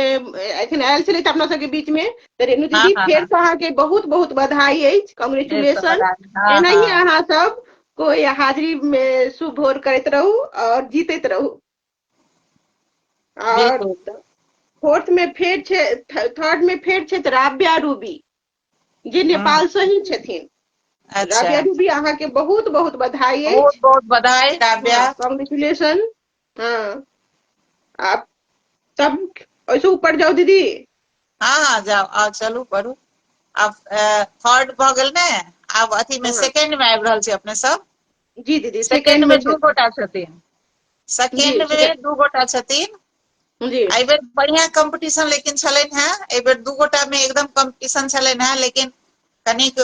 एखन आयल छलथि अपना सबके बीच में। तऽ रेणु दीदी, फेर से अहाँके बहुत बहुत बधाई अछि। फेर से कॉन्ग्रेचुलेशन। बधाई। हँ एनाही अहाँ सब कोई हाजिरी में शुभ भोर करैत रहू और जीतैत रहू। और फोर्थ में फेर छै, थर्ड में फेर छै राबिया रूबी, जे नेपाल से ही छथिन। राबिया रूबी, अहाँके बहुत बहुत बधाई अछि। बहुत बहुत बधाई राबिया। कॉन्ग्रेचुलेशन। हाँ, आप तब ओहिसँ ऊपर जाउ दीदी। हँ हँ, जाउ, आउ, चलू, बढ़ू। आब थर्ड भऽ गेल ने, आब अथी मे सेकेंड मे आबि रहल छी अपने सब। जी दीदी। सेकेंड सेकेंड मे में दू गोटा छथिन, सेकेंड मे दू गोटा छथिन। एहि बेर बढ़िया कंपटीशन लेकिन छलनि हेँ। एहि बेर दू गोटा मे एकदम कंपटीशन छलनि हेँ, लेकिन कनिक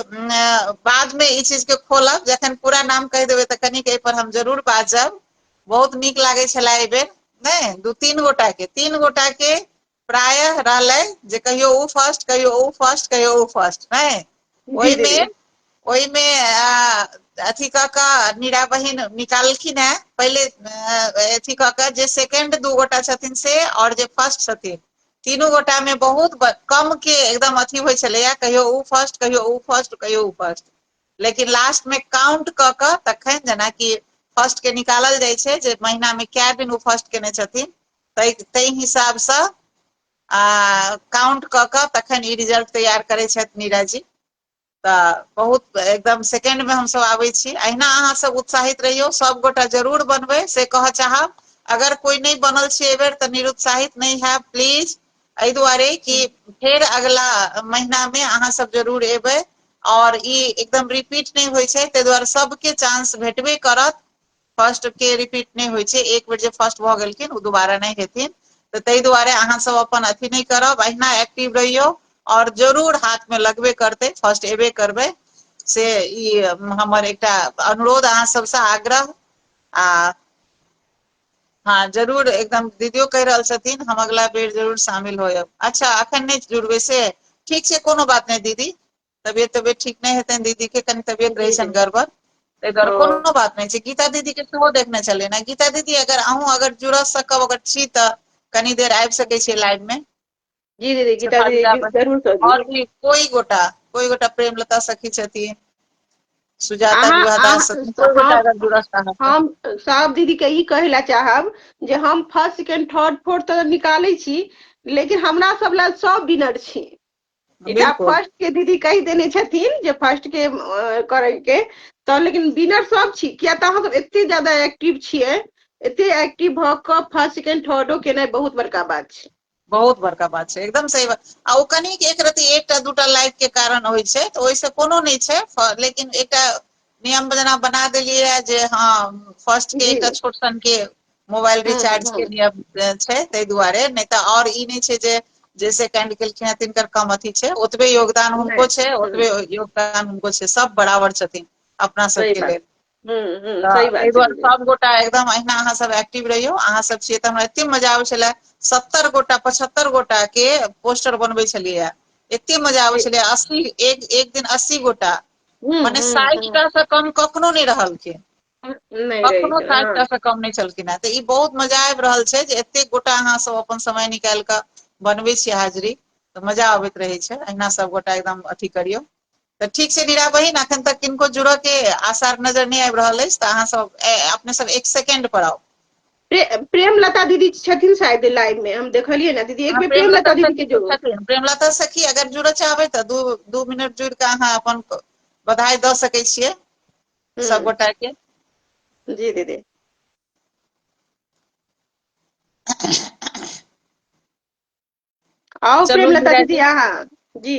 बाद मे ई चीज के खोलब, जखन पूरा नाम कहि देबै तऽ कनिक एहि पर हम जरूर बाजब। बहुत नीक लागै छलै एहि बेर नहि, दू तीन गोटा के, तीन गोटा के प्रायः रहलै जे कहियो ओ फर्स्ट, कहियो ओ फर्स्ट, कहियो ओ फर्स्ट, नहि ओहिमे ओहिमे अथी कऽ कऽ नीरा बहिन निकाललखिन हेँ। पहिले अथी कऽ कऽ जे सेकेंड दू गोटा छथिन से और जे फर्स्ट छथिन, तीनू गोटा मे बहुत कम के एकदम अथी होइ छलैया, कहियो ओ फर्स्ट, कहियो ओ फर्स्ट, कहियो ओ फर्स्ट, लेकिन लास्ट मे काउंट कऽ कऽ तखन जेनाकि फर्स्ट के निकालल जाइ छै जे महीना मे कए दिन ओ फर्स्ट केने छथिन, ताहि हिसाबसँ आ काउंट कऽ कऽ तखन ई रिजल्ट तैयार करै छथि नीरा जी। तऽ बहुत एकदम सेकेंड मे हमसब आबै छी। अहिना अहाँ सब उत्साहित रहियौ, सब गोटा जरूर बनबै से कहऽ चाहब। अगर कोइ नहि बनल छी एहि बेर तऽ निरुत्साहित नहि हैब प्लीज, एहि दुआरे कि फेर अगला महीना मे अहाँ सब जरूर एबै और ई एकदम रिपीट नहि होइ छै, ताहि दुआरे सबके चांस भेटबे करत। फर्स्ट के रिपीट नहि होइ छै, एक बेर जे फर्स्ट भऽ गेलखिन ओ दोबारा नहि हेथिन। तऽ ताहि दुआरे अहाँ सब अपन अथी नहि करब, अहिना एक्टिव रहियौ और जरूर हाथ में लगबे करतै, फर्स्ट एबे करबै, से ई हमर एकटा अनुरोध अहाँ सबसँ आग्रह। आ हाँ, जरूर एकदम दीदियो कहि रहल छथिन, हम अगला बेर जरूर शामिल होयब। अच्छा, अखन नहि जुड़बै से ठीक छै, कोनो बात नहि दीदी। तबियत तबियत ठीक नहि हेतनि दीदी के, कनि तबियत रहै जी छनि दीदी। गड़बड़, ताहि दुआरे ओ कोनो बात नहि छै। गीता दीदी के सेहो देखने छलियै ने। गीता दीदी अगर अहूँ अगर जुड़ सकब, अगर छी तऽ कनी देर आबि सकै छियै लाइव मे। जी दीदी, गीता दीदी शेफालिका बहिन, जरूर से और जुड़ब। भी कोई गोटा प्रेमलता सखी छथिन, सुजाता अहाँ विवाह अहाँ दास छथिन, कोई गोटा हम अगर जुड़ऽ चाहब तऽ। हम सब दीदी के ई कहै लए चाहब जे हम फर्स्ट, सेकंड, थर्ड, फोर्थ तऽ निकालै छी, लेकिन हमरा सब लए सब विनर छी। एकटा बिल्कुल। फर्स्ट के दीदी कहि देने छथिन जे फर्स्ट के करे के तऽ, लेकिन विनर सब छी, किया तऽ अहाँ सब एते ज्यादा एक्टिव छियै। एते एक्टिव भऽ कऽ फर्स्ट, सेकंड, थर्डो केनाइ बहुत बड़का बात छै। बहुत बड़का बात छै, एकदम सही बात। आ ओ कनिक एक रति एकटा दूटा लाइक के कारण होइ छै, तऽ ओहिसँ कोनो नहि छै, लेकिन एकटा नियम जेना बना देलियै जे हँ, फर्स्ट के एकटा छोट सन के मोबाइल रिचार्ज के नियम छै, ताहि दुआरे। नहि तऽ आओर ई नहि छै जे जे सेकंड केलखिन हेँ तिनकर कम अथी छै। ओतबे योगदान हुनको नहि छै, ओतबे योगदान हुनको छै, सब बराबर छथिन अपना सही सबके बात लेल। हूँ हूँ तऽ सही ताहि बात छै दुआरे दीदी। सबगोटा एकदम अहिना अहाँ सब एक्टिव रहियौ। अहाँ सब छियै तऽ हमरा एते मजा आबै छले। 70 गोटा, 75 गोटा के पोस्टर बनबै छलियै, एते मजा आबै छलै। 80, एक एक दिन 80 गोटा, मने 60 टा से कम कखनो नहि रहलखिन। नहि रहै कखनो छै। 60 टा से कम नहि छलखिन हेँ। तऽ ई बहुत मजा आबि रहल छै जे एतेक गोटा अहाँ सब अपन समय निकालि कऽ बनबै छियै हाजिरी, तऽ मजा अबैत रहै छै। अहिना सबगोटा एकदम अथी करियौ। तऽ ठीक छै नीरा बहिन, अखन तक किनको जुड़ऽ के आसार नजर नहि आबि रहल अछि, तऽ अहाँ सब अपने सब एक सेकेंड पर आउ। प्रेमलता दीदी छथिन शायद लाइव मे, हम देखलियै ने दीदी, एक हँ, बेर प्रेमलता प्रेमलता दीदी के सखी जोड़ू। छथिन। प्रेमलता सखी, अगर जुड़ऽ चाहबै तऽ 2 मिनट जुड़ि कऽ अहाँ अपन बधाई दऽ सकै छियै सबगोटा के। जी दीदी। आउ चलू प्रेमलता नीरा दीदी जी। अहाँ जी।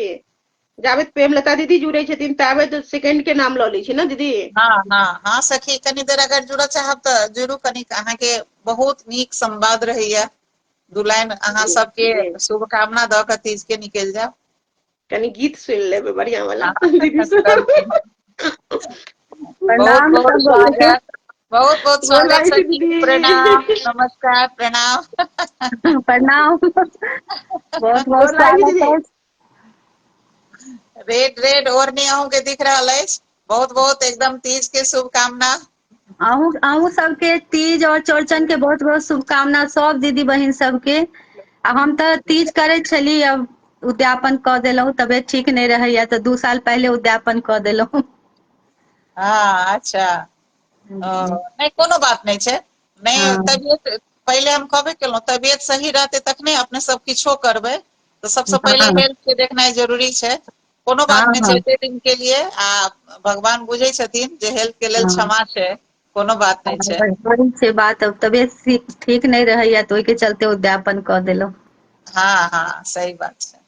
जाबे प्रेमलता दीदी जुड़ै छथिन ताबे सेकंड के नाम लऽ लै छी ने दीदी। हँ, सखी, कनी देर अगर जुड़ऽ चाहब तऽ जुड़ू कनिक। अहाँके बहुत नीक संवाद रहैया। दू लाइन अहाँ सबके शुभकामना दऽ कऽ तीज के निकलि जायब। कनि गीत सुनि लेबै बढ़िया वाला दीदी से। बहुत प्रणाम बहुत सब गोटे के। स्वागत, बहुत बहुत गोर स्वागत लागै छी सखी। दीदी। प्रणाम, नमस्कार, प्रणाम। प्रणाम, बहुत बहुत गोर लागै छी स्वागत दीदी। अछि। रेड रेड ओढ़नी अहूँ के दिख रहल अछि। बहुत बहुत एकदम तीज के शुभकामना। अहूँ अहूँ सबके तीज और चौड़चन के बहुत बहुत शुभकामना, सब दीदी बहिन सबके। आ हम तऽ तीज करै छली, अब उद्यापन कऽ देलहुँ। तबियत ठीक नहि रहैया, तऽ 2 साल पहिले उद्यापन कऽ देलहुँ। हँ, अच्छा। ओ नहि, कोनो बात नहि छै। नहि, तबियत पहिले हम कहबे केलहुँ, तबियत सही रहतै तखने अपने सब किछो करबै। तऽ सबसँ पहिले हेल्थ के देखनाइ जरूरी छै। कोनो बात नहि छै एते दिन के लिए, आ भगवान बुझै छथिन जे हेल्थ के लेल क्षमा छै, कोनो बात नहि छै। वही छै बात। अब तबियत ठीक ठीक नहि रहैया, तऽ ओहिके चलते उद्यापन कऽ देलहुँ। हँ, सही बात छै।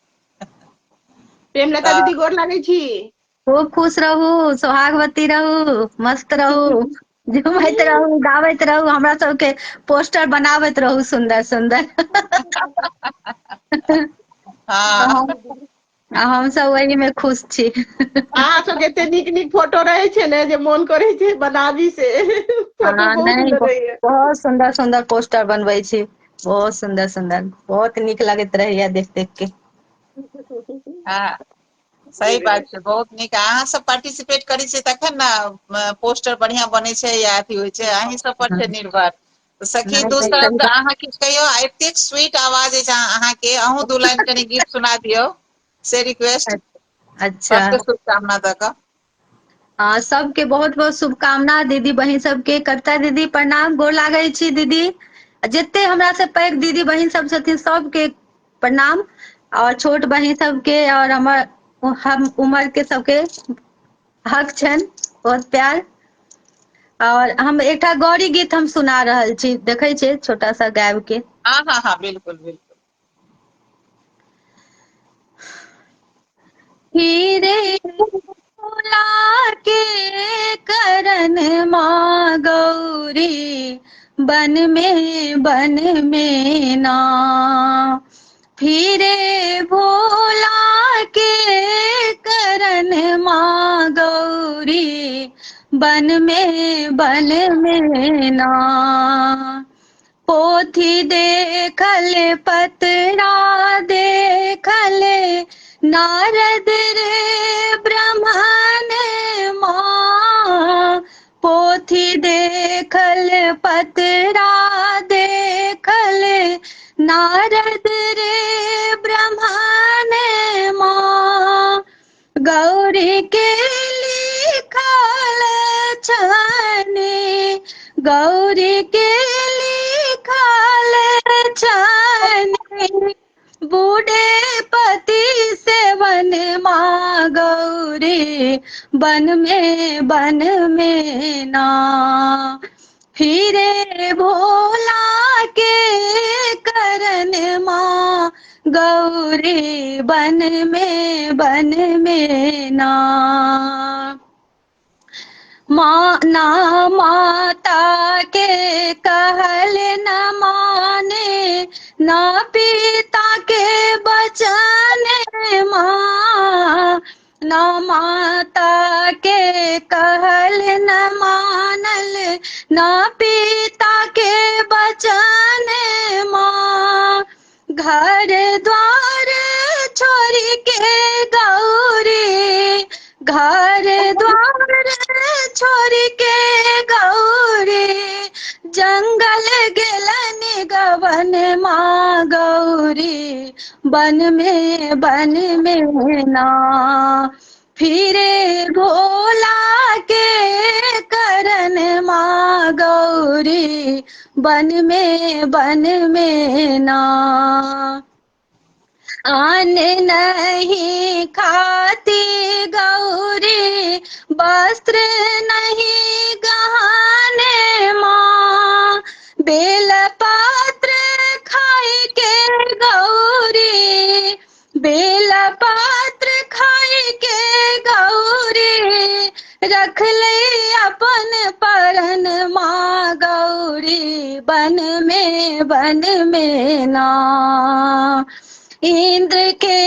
प्रेमलता तऽ दीदी, गोर लागै छी। खूब खुश रहू, सोहागवती रहू, मस्त रहू, झुमैत रहू, गाबैत रहू, हमरा सबके पोस्टर बनाबैत रहू सुन्दर सुन्दर। आ हम सब ओहि में खुश छी। अहाँ सबके एते नीक नीक फोटो रहै छै ने जे मोन करै छै बनाबी से। फोटो बहुत नहि, सुन्दर रहैया। बहुत सुन्दर सुन्दर पोस्टर बनबै छी, बहुत सुन्दर सुन्दर, बहुत नीक लगैत रहैया देख देख के। हँ, सही बात छै। बहुत नीक। अहाँ सब पार्टिसिपेट करै छियै तखन ने पोस्टर बढ़िया बनै छै या अथी होइ छै। अहीं सब पर छै निर्भर। तऽ सखी, नहि दू नहि शब्द अहाँ किछु कहियौ। आ एतेक स्वीट आवाज अछि अहाँके, अहूँ दू लाइन कनि गीत सुना दियौ से रिक्वेस्ट, सबके शुभकामना दऽ कऽ। हँ, सबके बहुत बहुत शुभकामना, दीदी बहिन सबके। कविता दीदी, प्रणाम, गोर लागै छी दीदी। जते हमरा से पैघ दीदी बहिन सब छथिन, सबके प्रणाम, और छोट बहिन सबके और हमर हम उमर के सबके हक छनि, बहुत प्यार। और हम एकटा गौरी गीत हम सुना रहल छी, देखै छियै छोटा सा गायब के। हँ, बिल्कुल बिल्कुल। हीरे भोला के करन माँ गौरी बन में, बन में ना। फिरे भोला के करन माँ गौरी बन में, बन में ना। पोथी देखल, पतरा देखल, नारद रे। गौरी के लिखल छनि, गौरी के लिखल छनि, बूढ़े पति सेवन माँ गौरी वन में ना। फिरे भोला के करन माँ गौरी वन में ना। माँ ना माता के कहल न माने, ना पिता के बचन माँ, ना माता के कहल न मानल, ना पिता के बचन माँ। घर द्वार छोड़ के गौरी, घर द्वार छोड़ के गौरी, जंगल गेलन गवन माँ गौरी वन में ना। फिरे भोला के करन माँ गौरी वन में ना। आन नहीं खाती गौरी, वस्त्र नहीं गहने माँ, बेलपत्र खाए के गौरी, बेलपत्र खाए के गौरी, रख ले अपन परन माँ गौरी वन में ना। इंद्र के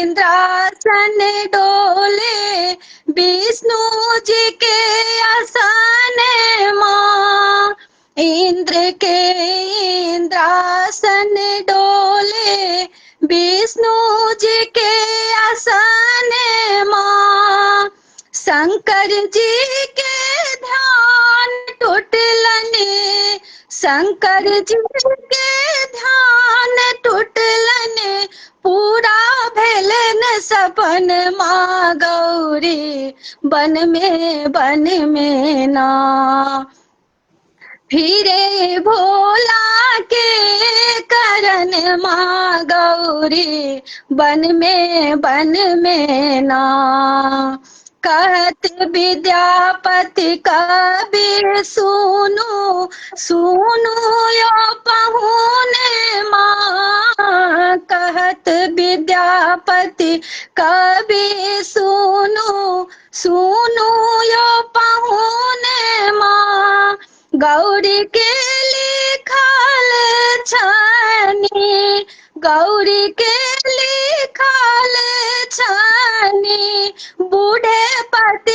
इंद्रासन डोले, विष्णु जी के आसन माँ, इंद्र के इंद्रासन डोले, विष्णु जी के आसन माँ। शंकर जी के ध्यान टूटलने, शंकर जी के ध्यान टूटलने, पूरा भेलन सपन माँ गौरी वन में ना। फिरे भोला के करन माँ गौरी वन में ना। कहत विद्यापति कबीर सुनु, सुनु यो पहुने माँ, कहत विद्यापति कबीर सुनु, सुनु यो पहुने माँ, गौरी के लिखल छनि, गौरी के लिखल छनि, बूढ़े पति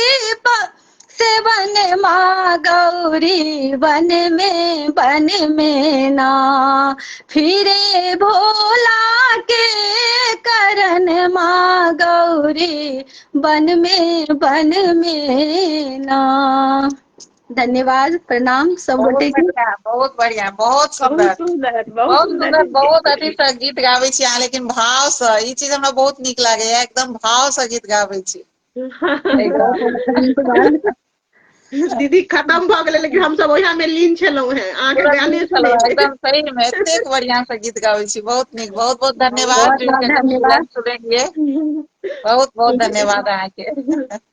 सेवन माँ गौरी वन में ना। फिरे भोला के करन माँ गौरी वन में ना। धन्यवाद, प्रणाम सब गोटे के। बहुत बढ़िया, बहुत सुंदर, बहुत सुंदर, बहुत अति से गीत गाबै छी अहाँ, लेकिन भाव से ई चीज हमरा बहुत नीक लागैया, एकदम भाव से गीत गाबै छी। दीदी खत्म भ गेलै, लेकिन हम सब ओहिया में लीन छलहुँ हैं, अहाँके गाने एकदम सही में एतेक बढ़िया से गीत गाबै छी, बहुत नीक, बहुत बहुत धन्यवाद, सुनेलिए, बहुत बहुत धन्यवाद अहाँके।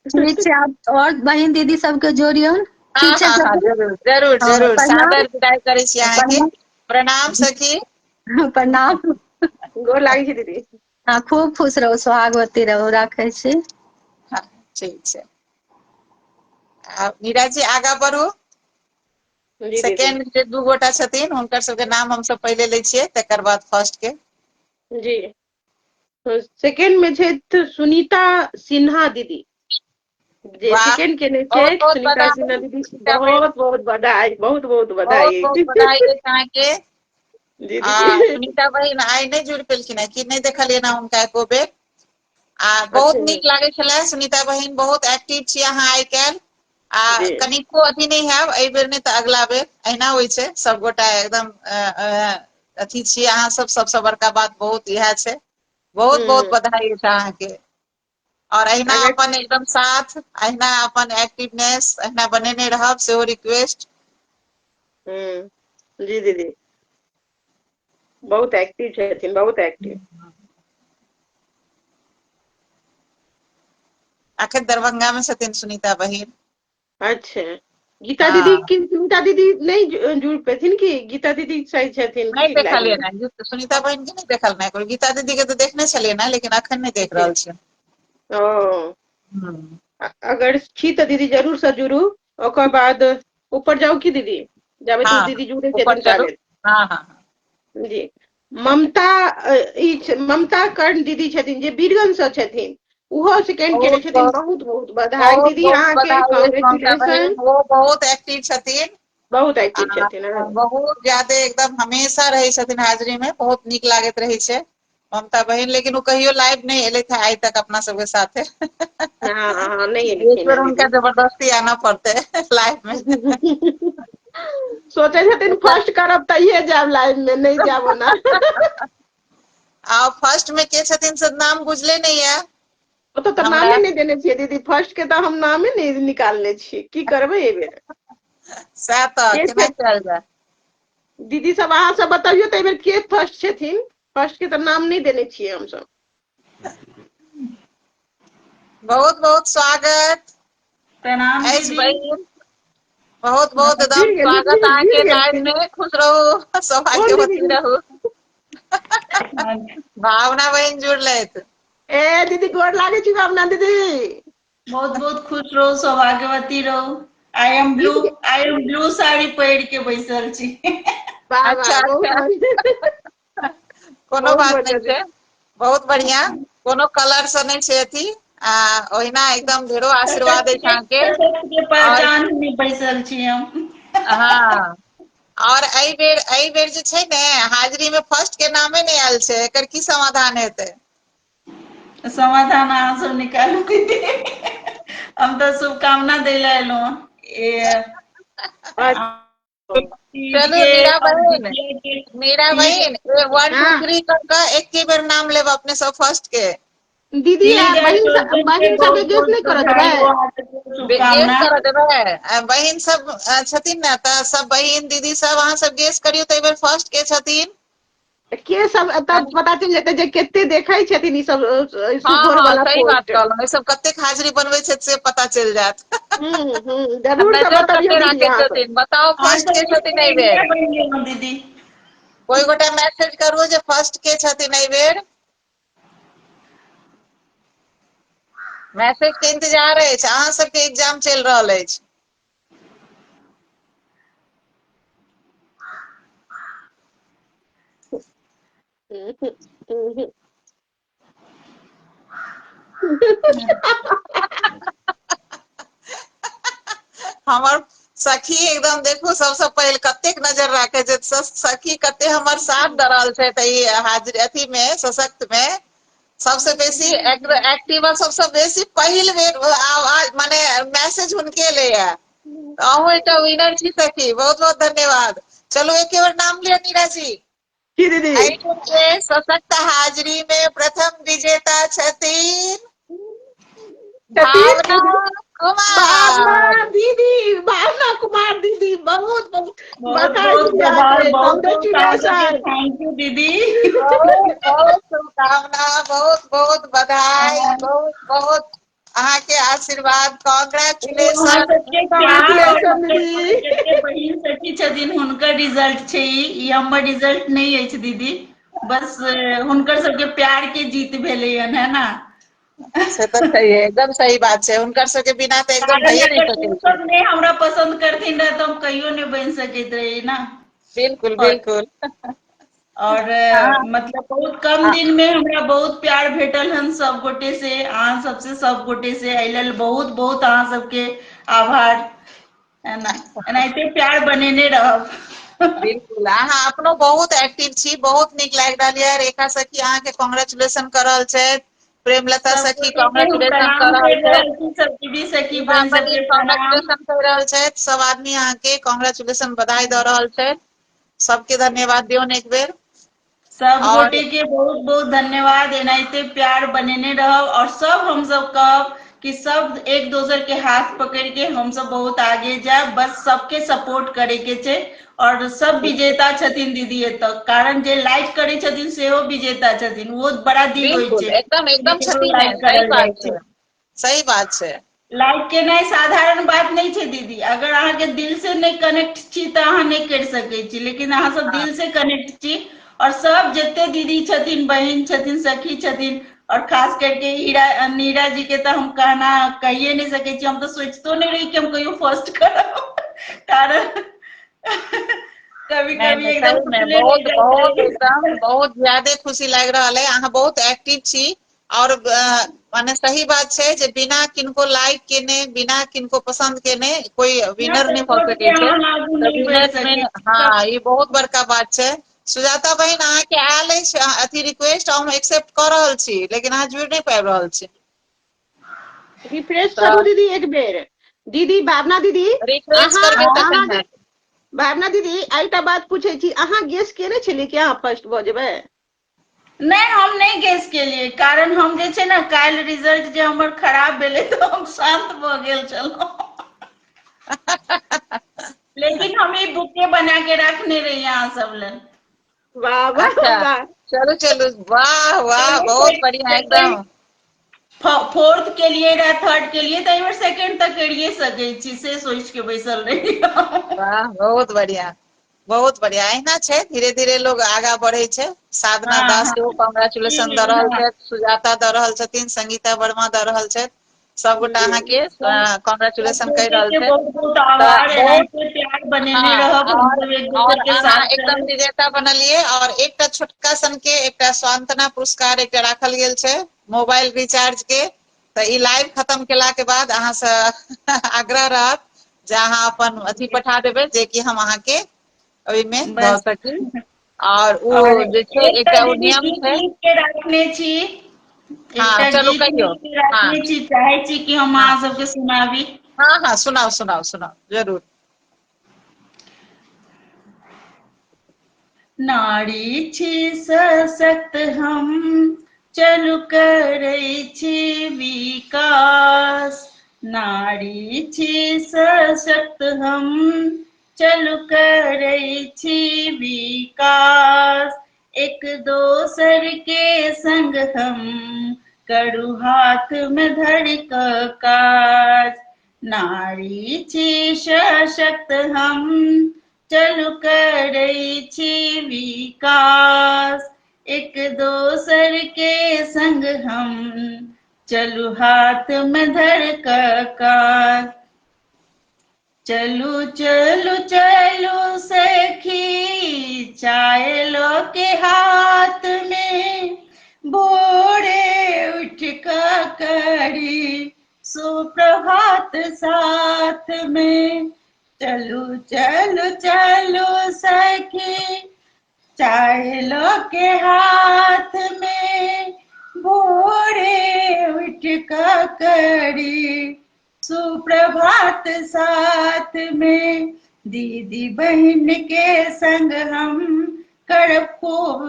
ठीक छै, आप और बहिन दीदी सबके जोड़ियौन। ठीक छै, जरूर जरूर जरूर, सादर विदाई करै छी अहाँके। प्रणाम सखी। प्रणाम, गोर लागै छी दीदी। हाँ, खूब खुश रहू, सोहागवती रहू, राखै छी। हाँ, ठीक छै। नीरा जी आगा बढ़ू। सेकेंड जे दू गोटा छथिन हुनकर सबके नाम हमसब पहिले लै छियै, तकर बाद फर्स्ट के। जी, सेकेंड में छथि सुनीता सिन्हा दीदी, जे सेकेंड केने छै सुनीता सिन्हा दीदी, बहुत बहुत बधाई, बहुत बहुत बधाई, बहुत बधाई अहाँके। सुनीता बहिन आइ नहि जुड़ि पेलखिन है कि नहि देखलियै ना हुनका एको बेर, आ बहुत नीक लागै छलै। सुनीता बहिन बहुत एक्टिव छी अहाँ आइ काल्हि, आ कनिको अथी नहि हैब एहि बेर नहि तऽ अगला बेर, एहिना होइ छै, सबगोटा एकदम अथी छी अहाँ सब, सबसँ बड़का बात बहुत इएह छै। बहुत बहुत बधाई अछि अहाँके। और अहिना अगर अपन एकदम साथ, अहिना अपन एक्टिवनेस अहिना बनेने रहब, सेहो रिक्वेस्ट। जी दीदी, बहुत एक्टिव छथिन, बहुत एक्टिव। अखन दरभंगा में छथिन सुनीता बहिन। अच्छा, गीता दीदी हाँ की सुनीता दीदी नहि जुड़ पेथिन की? गीता दीदी शायद छथिन नहि की देखलियै लाइव में? ने, सुनीता बहिन के नहि देखल ने, गीता दीदी के तऽ देखने छलियै ने, लेकिन अखन नहि देख रहल छियै। ओ हम्म। अगर छी तऽ दीदी जरूर से जुड़ू। ओकर बाद ऊपर जाउ की दीदी? जाबे तू हाँ दीदी जुड़े ऊपर छथिन चलू। ताबे। हाँ हाँ हाँ। जी, ममता ई ममता कर्ण दीदी छथिन जे बीरगंज से छथिन, ओहो सेकेंड केने बहुत छथिन। बहुत बहुत बहुत बधाई बहुत दीदी बहुत अहाँके, बधाई अछि ममता बहिन, कॉन्ग्रेचुलेशन। ओ बहुत एक्टिव छथिन। बहुत आ एक्टिव छथिन। हाँ। बहुत ज्यादे एकदम हमेशा रहै छथिन हाजिरी में, बहुत नीक लागैत रहै छै ममता बहिन, लेकिन ओ कहियो लाइव नहि एलथि है आइ तक अपना सबके साथे। हाँ हाँ, नहीं एक एलखिन बेर है हुनका दीदी। जबरदस्ती आना पड़तै लाइव में। सोचे छथिन फर्स्ट करब तहिये जायब लाइव में, नहीं जायब ओना। आ फर्स्ट में के छथिन से नाम बुझले नहीं है ओतऽ तऽ हमरा। नामे नहि देने छियै दीदी, फर्स्ट के तऽ हम नामे नहि निकालने छियै, की करबै एहि बेर? सएह तऽ के केना छै कयल जाय? दीदी सब, अहाँ सब बतबियौ तऽ एहि बेर के फर्स्ट छथिन? फर्स्ट के तऽ नाम नहि देने छियै हमसब। बहुत बहुत स्वागत प्रणाम अछि दीदी। बहिन, बहुत बहुत एकदम जुड़ गेल स्वागत दीदी, अहाँके जुड़ लाइव गेलखिन। में। खुश रहू, कोन सौभाग्यवती दीदी? रहू। भावना बहिन जुड़लथि। ए दीदी गोर लागै छी भावना दीदी। बहुत बहुत खुश रहू, सौभाग्यवती रहू। I am जीत ब्लू, गेल। I am blue sari पहिर के बैसल छी। वाह अच्छा वाह, बहुत अच्छा, बढ़िया, कोनो बहुत बात बढ़िया नहि छै, दीदी। बहुत बढ़िया, कोनो कलर से नहि छै अथी, आ ओहिना एकदम ढेरो आशीर्वाद सशक्त अछि के अहाँके। सशक्त के और पहचान में बैसल छी हम। हाँ, और एहि बेर जे छै ने हाजिरी में फर्स्ट के नामे नहि आयल छै, एकर की समाधान हेतै? समाधान अहाँ सब निकालू दीदी, हम तऽ शुभकामना दै लए एलहुँ ए अच्छा। तीज चलू के मीरा और बहिन, जितिया के। मीरा तीज बहिन 1 2 हाँ 3 कर कऽ एके बेर नाम लेब अपने सब फर्स्ट के। दीदी, आ तीज और बहिन चौरचन के बहिन सबके बहुत गेस बहुत नहि करऽ बधाई देबै? हो, अहाँ सबके गेस शुभकामना। करऽ देबै? बहिन सब छथिन ने, तऽ सब बहिन दीदी सब अहाँ सब गेस करियौ तऽ एहि बेर फर्स्ट के छथिन? के सब तब पता चलि जेतै जे कते देखै छथिन ई सब हाँ सुपौल हाँ, वाला सही बात पोस्ट। कहलहुँ, ई सब कतेक हाजिरी बनबै छथि से पता चलि जायत। हूँ, आ जरूर से नजर बतबियौ कते दीदी राखै अहाँ सब। छथिन, बताउ अहाँ फर्स्ट सब के छथिन मिस्टर एहि इंडिया बेर? बनि गेलहुँ दीदी। कोई गोटा मैसेज करू जे फर्स्ट के छथिन एहि बेर? मैसेज के इंतजार अछि, अहाँ सबके एग्जाम चलि रहल अछि। हूँ हूँ। हमर सखी एकदम देखू सबसँ पहिल कतेक नजर राखे छै, सखी कते हमर साथ दऽ रहल छै तऽ ई हाजिर अथी में सशक्त में सबसे बेसी एक्टिव और सबसे बेसी पहिल बेर आवाज माने मैसेज हुनके एलैया। अहूँ एकटा विनर छी सखी, बहुत बहुत धन्यवाद। चलू एके बेर नाम लिअ नीरा जी। की दीदी? एहि के सशक्त हाजिरी में प्रथम विजेता छथिन छथिन भावना भावना कुमार। दीदी, भावना कुमार दीदी, बहुत बहुत बहुत बधाई बहुत दीदी आभार, अहाँके, बहुत बहुत अहाँ सबके कॉन्ग्रेचुलेशन। Thank you दीदी। बहुत बहुत शुभकामना, बहुत बहुत बधाई, बहुत बहुत अहाँके आशीर्वाद, ओ अहाँ कॉन्ग्रेचुलेशन। सबके प्यार और कॉन्ग्रेचुलेशन हमर दीदी। जते बहिन सखी छथिन हुनकर रिजल्ट छै ई, ई हमर रिजल्ट नहि अछि दीदी, बस हुनकर सबके प्यार के जीत भेलै हन, है ना? से तऽ छैहे, एकदम सही बात छै, हुनकर सबके बिना तऽ एकदम कारण भइए नहि अगर सकै ओ छै। सब नहि हमरा पसन्द करथिन रह तऽ हम कहियो नहि बनि सकैत रही ना। बिल्कुल और बिल्कुल। और हाँ मतलब बहुत कम दिन में हमरा बहुत प्यार भेटल हन सब गोटे से, अहाँ सबसे, सब गोटे से, एहि लेल बहुत बहुत अहाँ सबके आभार, है ना? एनाहिते प्यार बनेने रहब। बिल्कुल, अहाँ अपनो बहुत एक्टिव छी, बहुत नीक लागि रहल यऽ। रेखा सखी अहाँके कॉन्ग्रेचुलेशन कऽ रहल छथि, प्रेमलता सब सखी गोटे के हम कॉन्ग्रेचुलेशन कऽ प्रणाम रहल करि छथि, रहल छी, सब दीदी सखी विभा बहिन बहिन सबके प्रणाम। कॉन्ग्रेचुलेशन कहि रहल छथि, सब आदमी अहाँके कॉन्ग्रेचुलेशन बधाई दऽ रहल छथि, सबके धन्यवाद दियौन एक बेर। सब और गोटे के बहुत बहुत धन्यवाद। एनाहिते प्यार बनेने रहब और सब हम सब कहब कि सब एक दोसर के हाथ पकड़ के हम सब बहुत आगे जायब। बस सबके सपोर्ट करे के छै और सब विजेता छथिन दीदी एतऽ, कारण जे लाइक करे छथिन सेहो विजेता छथिन। वो बड़ा दिल होइ बिल्कुल छै एकदम एकदम जे केकरो छथिन लाइक सही करल जाइ बात छै। छै, सही बात छै। लाइक केनाइ साधारण बात नहि छै दीदी। अगर अहाँके दिल से नहि कनेक्ट छी तऽ अहाँ नहि करि सकै छी, लेकिन अहाँ सब हाँ दिल से कनेक्ट छी। और सब जते दीदी छथिन, बहिन छथिन, सखी छथिन, और खास करके हीरा नीरा जी के तऽ हम कहना कहिए नहि सकै छी। हम तऽ सोचितो नहि रही कि हम कहियो फर्स्ट करब, कारण कभी नहीं कभी नहीं एकदम सही में सुतले रहि बहुत जाइत बहुत रही। एकदम बहुत ज्यादे खुशी लागि रहल है। अहाँ बहुत एक्टिव छी और माने सही बात छै जे बिना किनको लाइक केने, बिना किनको पसंद केने कोई बिना विनर नहीं भऽ सपोर्ट के सकै छै। अहाँ आगू तऽ नहि बढ़ि विनर में सकै छी। हाँ ई बहुत बड़का बात छै। सुजाता बहिन अहाँके आयल अछि अथी रिक्वेस्ट, हम एक्सेप्ट कऽ रहल छी लेकिन अहाँ जुड़ि नहि पाबि रहल छी। रिफ्रेश तऽ करू दीदी एक बेर। दीदी भावना दीदी, रिफ्रेश अहाँ करबै तखन अहाँ हैत। भावना दीदी एकटा बात पूछै छी, अहाँ गेस केने छलियै कि अहाँ फर्स्ट भऽ जेबै? नहि, हम नहि गेस केलियै, कारण हम जे छै ने काल्हि रिजल्ट जे हमर खराब भेलै तऽ हम शान्त भऽ गेल छलहुँ। लेकिन हम ई बुके बना के रखने रही अहाँ सब लेल। वाह वाह अच्छा वाह। चलू चलू, वाह वाह चलू बहुत बढ़िया एकदम। फोर्थ के लिए रहा, थर्ड के लिए, तऽ एहि बेर सेकंड तऽ करिए सकै छी से सोच के बैसल रही। वाह बहुत बढ़िया बहुत बढ़िया। अहिना छै, धीरे धीरे लोग आगा बढ़े छै। साधना हाँ दास हाँ सेहो कॉन्ग्रेचुलेशन दऽ रहल हाँ छथि, सुजाता दऽ रहल छथिन, संगीता वर्मा दऽ रहल छथि। सबगोटा जी अहाँके सब कॉन्ग्रेचुलेशन कहि गोटे रहल के छथि। बहुत बहुत तऽ आभार। बहुत एनाहिते प्यार बनेने हाँ रहब, और हमसब एक और दोसर के अहाँ साथ एकदम चलब। विजेता बनलिए। और एकटा छोटका सन के एकटा सांत्वना पुरस्कार एकटा राखल गेल छै मोबाइल रिचार्ज के। तऽ ई लाइव खत्म केला के बाद अहाँ से आग्रह रहत जे अहाँ अपन अथी पठा देबै जे कि हम अहाँके ओहिमे दऽ बस सकी। और ओ और जे छै एकटा एकटा ओ दीदी नियम गीत छै। लिख के राखने छी, हाँ एकटा चलू गीत कहियौ। लिख के हाँ राखने छी, चाहे छी कि हम हाँ अहाँ सबके सुनाबी। हाँ हाँ सुनाउ सुनाउ सुनाउ जरूर। नारी छी सशक्त हम, चलु करै छी विकास। नारी छी सशक्त हम, चलु करै छी विकास। एक दोसर के संग हम करू हाथ में धर कऽ काज। नारी छी सशक्त हम, चलु करै छी विकास। एक दोसर के संग हम चलु हाथ में धर कऽ काज। चलू चलू चलू सखी चाय लो के हाथ में, भोरे उठ कऽ करी सुप्रभात साथ में। चलू चलू चलू सखी चाय लो के हाथ में, भोरे उठ कऽ करी सुप्रभात साथ में। दीदी बहन के संग हम करब खूब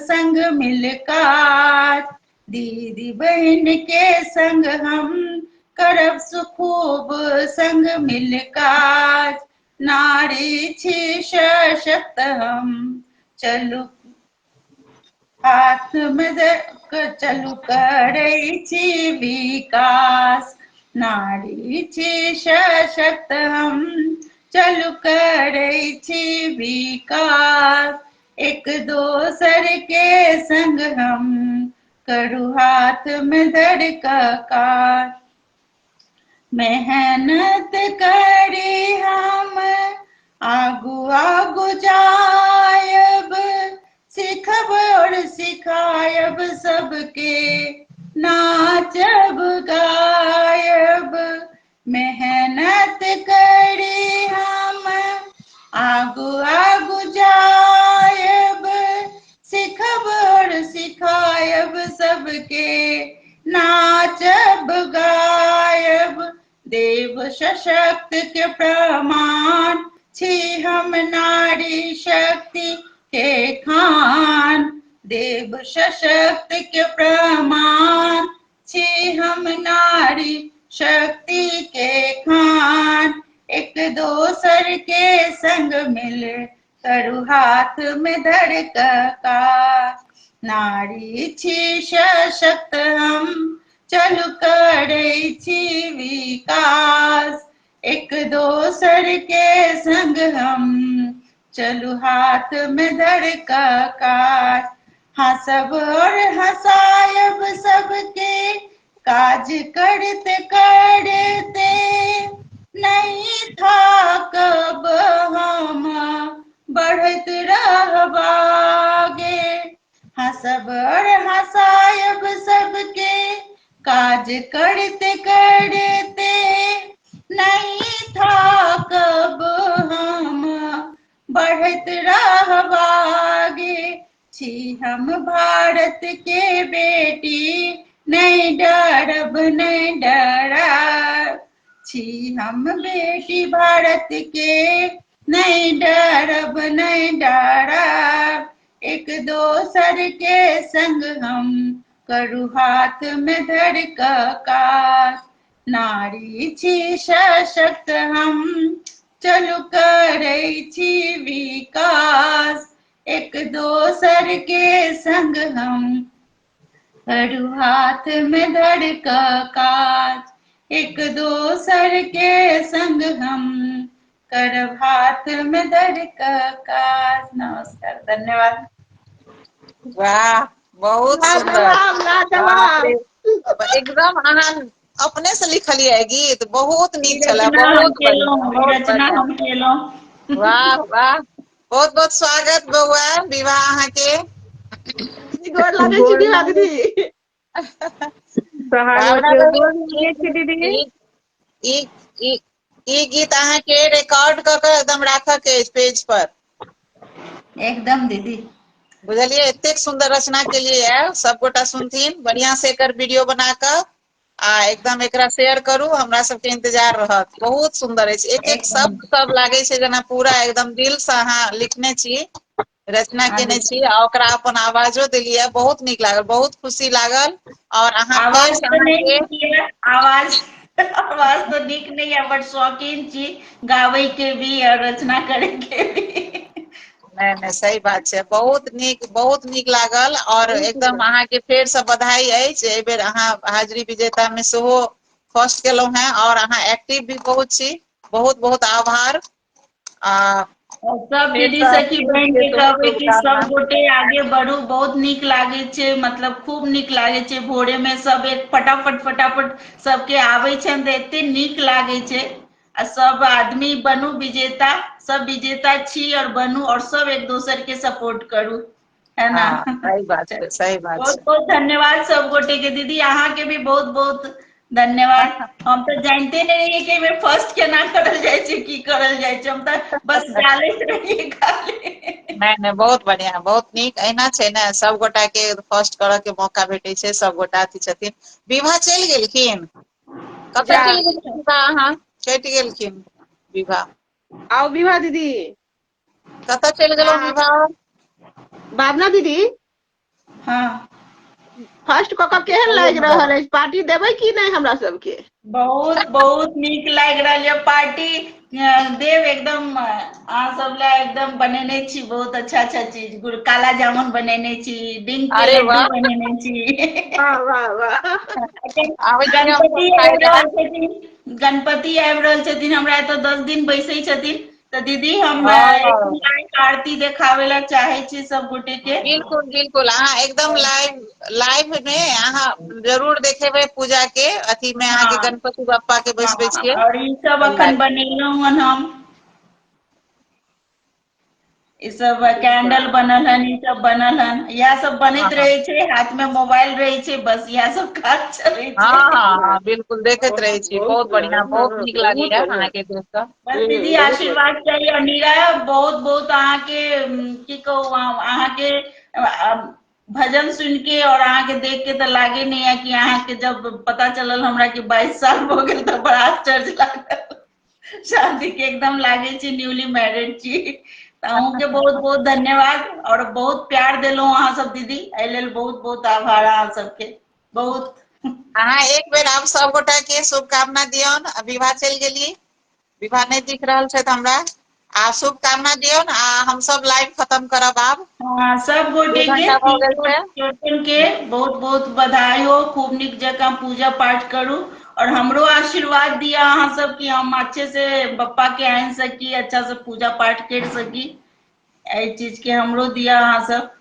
संग मिल काज। दीदी बहन के संग हम करब सुखूब संग मिल काज। नारी छी सशक्त हम, चलू हाथ में चलू करै छी विकास। नारी छी सशक्त हम, चलू करै छी विकास। एक दोसर के संग हम करू हाथ में धर कऽ काज। मेहनत करी हम आगू आगू जायब, सीखब और सिखायब सबके, नाचब गायब। मेहनत करी हम आगू आगू जायब, सीखब और सिखायब सबके, नाचब गायब। देव सशक्त के प्रमाण छी हम, नारी शक्ति के खान। देव सशक्त के प्रमाण छी हम नारी शक्ति के खान। एक दोसर के संग मिल करू हाथ में धर का, नारी छी सशक्त हम चलू करै छी विकास। एक दोसर के संग हम चलू हाथ में धर काज, हंसब और हंसायब सबके काज करते करते, नहीं थाकब हम बढ़त रहब आगे। हंसब और हंसायब सबके काज करते करते, नहीं थाकब हम बढ़त रहब आगे। छी हम भारत के बेटी, नहीं डरब नहीं डराब। छी हम बेटी भारत के, नहीं डरब नहीं डराब। एक दोसर के संग हम करू हाथ में धर काज, नारी छी सशक्त हम चलू करै छी विकास। एक दोसर के संग हम करू हाथ में धर काज, एक दोसर के संग हम करब हाथ में धर काज। नमस्कार, धन्यवाद। वाह, बहुत सुंदर, लाजवाब। एकदम अहाँ अपने से लिखलियै गीत, बहुत नीक छलै, बहुत रचना हम केलहुँ। वाह वाह, बहुत बहुत स्वागत बौआ विवाह अहाँ के। गोर लागै छी विवाह दीदी। ई गीत अहाँ के रिकॉर्ड क के एकदम राखऽ के अछि पेज पर। एकदम दीदी, बुझलियै, एतेक सुंदर रचना के लिए सबगोटा सुनथिन, बढ़िया से एकर वीडियो बना कऽ आ एकदम एकरा शेयर करू, हमरा सबके इंतजार रहत। बहुत सुंदर अछि, एक एक शब्द सब लागे छै जेना पूरा एकदम दिल से अहाँ लिखने छी, रचना केने छी आ ओकरा अपन आवाजो देलियै, बहुत नीक लागल, बहुत खुशी लागल। और अहाँ आवाज आवाज तो नीक नहीं है, बट शौकीन छी गाबै के भी और रचना करे के भी। नहीं नहीं, सही बात छै, बहुत नीक, बहुत नीक लागल। और एकदम अहाँ के फेर से बधाई अछि, एहि बेर अहाँ हाजिरी विजेता में सेहो फर्स्ट केलहुँ हैं और अहाँ एक्टिव भी बहुत छी, बहुत बहुत आभार। आ सब दीदी सखी बहन के कहबै कि सब गोटे आगे बढ़ू, बहुत नीक लागे छै, मतलब खूब नीक लागे छै। भोरे में सब एक फटाफट फटाफट सबके आबै छनि तऽ एते नीक लागे छै। आ सब आदमी बनू विजेता, सब विजेता छी और बनू और सब एक दोसर के सपोर्ट करू, है ना? सही बात छै, सही बात। बहुत बहुत धन्यवाद सब गोटे के। दीदी अहाँ के भी बहुत बहुत धन्यवाद। हम तो जानते नहीं रहिए कि एहिमे फर्स्ट केना करल जाइ छै, की करल जाइ छै, हम तऽ बस डालैत रहिए खाली। नहीं नहीं, बहुत बढ़िया, बहुत नीक। एहिना छै ने, सब गोटा के फर्स्ट करऽ के मौका भेटै छै, सब गोटा अथी छथिन। विभा चलि गेलखिन, कतऽ चलि गेलखिन विभा? अहाँ कटि गेलखिन विभा। आउ विभा दीदी। कतऽ चलि गेलहुँ विभा? भावना दीदी। हाँ, फर्स्ट कऽ कऽ केहन लागि रहल अछि? पार्टी देबै कि नहि हमरा सबके? बहुत बहुत नीक लागि रहल यऽ। पार्टी देव एकदम अहाँ सब ला एकदम बनेने छी, बहुत अच्छा अच्छा चीज, गुड़ काला जामुन बनेने छी, डिंग के लड्डू बनेने छी। वाह वाह वाह। गणपति आबि रहल छथिन, गणपति आबि रहल छथिन, हमरा एतऽ 10 दिन बैसै छथिन, तऽ दीदी हम आरती देखावे ला चाहे छी सब गोटे के। बिल्कुल बिल्कुल, अहाँ एकदम लाइव लाइव में अहाँ जरूर देखेबै पूजा के अथी में, अहाँ के गणपति बप्पा के बैसबै छियै। और ई सब अखन बनेलहुँ हन हम, ई सब कैंडल बनल हन, ई सब बनल हन, इएह सब बनैत रहे छै, हाथ में मोबाइल रहे छै, बस इएह सब काज चलै छै। हाँ हाँ, बिल्कुल देखैत रहै छी, बहुत बढ़िया, बहुत नीक लागैया अहाँके देख कऽ। बस दीदी आशीर्वाद चाहिए। और नीरा बहुत बहुत अहाँके की कहू, अहाँके भजन सुन के और अहाँके देख के तऽ लागे नहीं है कि अहाँके जब पता चलल हमरा कि 22 साल भऽ गेल तऽ बड़ा आश्चर्य लागल। शादी के एकदम लागे छी न्यूली मैरिड छी। तऽ अहूँके बहुत बहुत धन्यवाद आओर बहुत प्यार देलहुँ अहाँ सब दीदी, एहि लेल बहुत बहुत आभार अहाँ सबके बहुत। अहाँ एक बेर आब सब गोटा के शुभकामना दियौन। आ विवाह चलि गेली, विवाह नहि दिख रहल छथि हमरा, आ शुभकामना दियौन आ हम सब लाइव खत्म करब आब। हाँ, सब गोटे दू के घंटा भऽ गेल छै। चौरचन के बहुत बहुत बधाई हो, खूब नीक जकाँ पूजा पाठ करू और हमरो आशीर्वाद दिया अहाँ सब कि हम अच्छे से बप्पा के आनि सकी, अच्छा से पूजा पाठ कर सकी, एहि चीज के हमरो दिया अहाँ सब।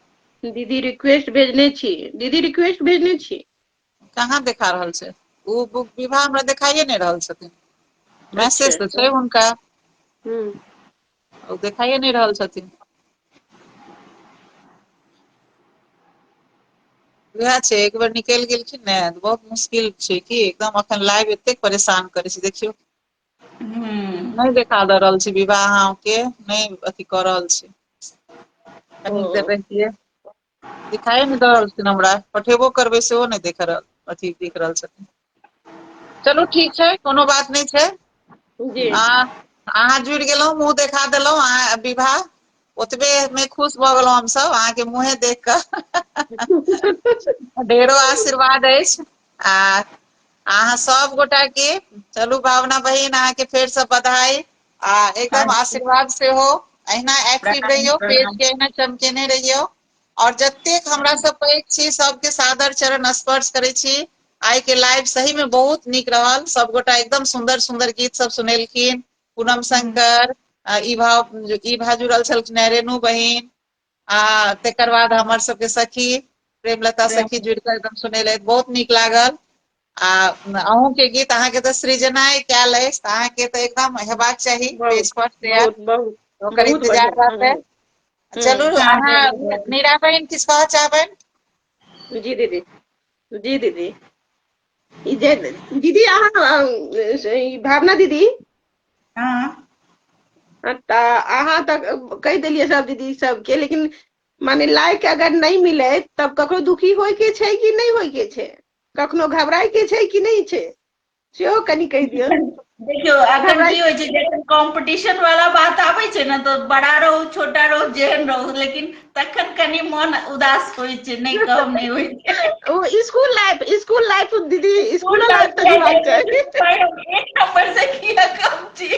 दीदी रिक्वेस्ट भेजने छी, दीदी रिक्वेस्ट भेजने छी। कहाँ देखा रहल छै ओ बुक, विवाह हमरा देखाइए नहि रहल छथिन। मैसेज तऽ छै हुनका, ओ देखाइए नहि रहल छथिन। वएह छै, एक बेर निकलि गेलखिन ने तऽ बहुत मुश्किल छै कि एकदम अखन लाइव एतेक परेशान करै छै। देखियौ नहि देखा दऽ रहल छै विवाह अहाँके, नहि अथी कऽ रहल छै। कनी देर रहितियै, दिखाई नहि दऽ रहल छथिन हमरा, पठेबो करबै सेहो नहि देख रहल, अथी देख रहल छथिन। चलू ठीक छै, कोनो बात नहि छै। जी। आ अहाँ जुड़ि गेलहुँ, मुँह देखा देलहुँ अहाँ विवाह, ओतबे मे खुश भऽ गेलहुँ हमसभ अहाँके मुँहे देख कऽ। ढेरो आशीर्वाद अछि आ अहाँ सब गोटा के। चलू भावना बहिन, अहाँके फेर से बधाई आ एकदम आशीर्वाद सेहो। अहिना एक्टिव रहियौ, पेज के अहिना चमकेने रहियौ और जतेक हमरा सब पैघ छी सबके सादर चरण स्पर्श करै छी। आइ के लाइव सही में बहुत नीक रहल, सब गोटा एकदम सुंदर सुंदर गीत सब सुनेलखिन। पूनम शंकर, इभा, इभा जुड़ल छलखिन, रेणु बहिन आ तकर बाद हमर सबके सखी प्रेमलता सखी जुड़ि कऽ एकदम सुनेलथि, बहुत नीक लागल। आ अहूँ के गीत अहाँके तऽ सृजनाइ कयल अछि, तऽ अहाँके तऽ एकदम हेबाक चाही पेज पर शेयर, ओकर इंतजार रहतै। चलू अहाँ मीरा बहिन किछु कहऽ चाहबनि? जी दीदी, जी दीदी, ई जे दीदी अहाँ भावना दीदी, हाँ तऽ अहाँ तऽ कहि देलियै सब दीदी सबके, लेकिन माने लाइक अगर नहीं मिले तब ककरो दुखी होय के छै कि नहीं होय के छै, कखनो घबराय के छै कि नहीं छै, सेहो कनि कहि दियौ। देखियौ अखन की होइ छै, जखन कॉम्पिटिशन वाला बात आबै छै ने तऽ बड़ा रहू छोटा रहू जेहन रहू, लेकिन तखन कनि मन उदास होइ छै, नहि कहब नहि होइ छै। ओ स्कूल लाइफ, स्कूल लाइफ दीदी, स्कूल लाइफ तऽ जीबाक चाही। एक नंबर से किया कम छी,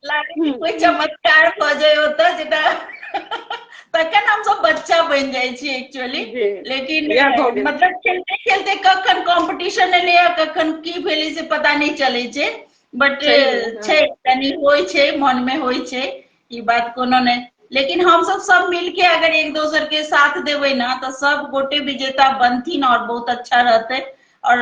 लागै छै कोइ चमत्कार भऽ जाय ओतऽ जेना, तखन हमसब बच्चा बनि जाइ छी एक्चुअली। लेकिन मतलब खेलते खेलते कखन कॉम्पिटिशन एलै आ कखन की भेलै से पता नहि चलै छै, बट छै कनि होइ छै मन में होइ छै, ई बात कोनो नहि। लेकिन हमसब सब मिलके अगर एक दोसर के साथ देबै ना तऽ सब गोटे विजेता बनथिन और बहुत अच्छा रहतै। और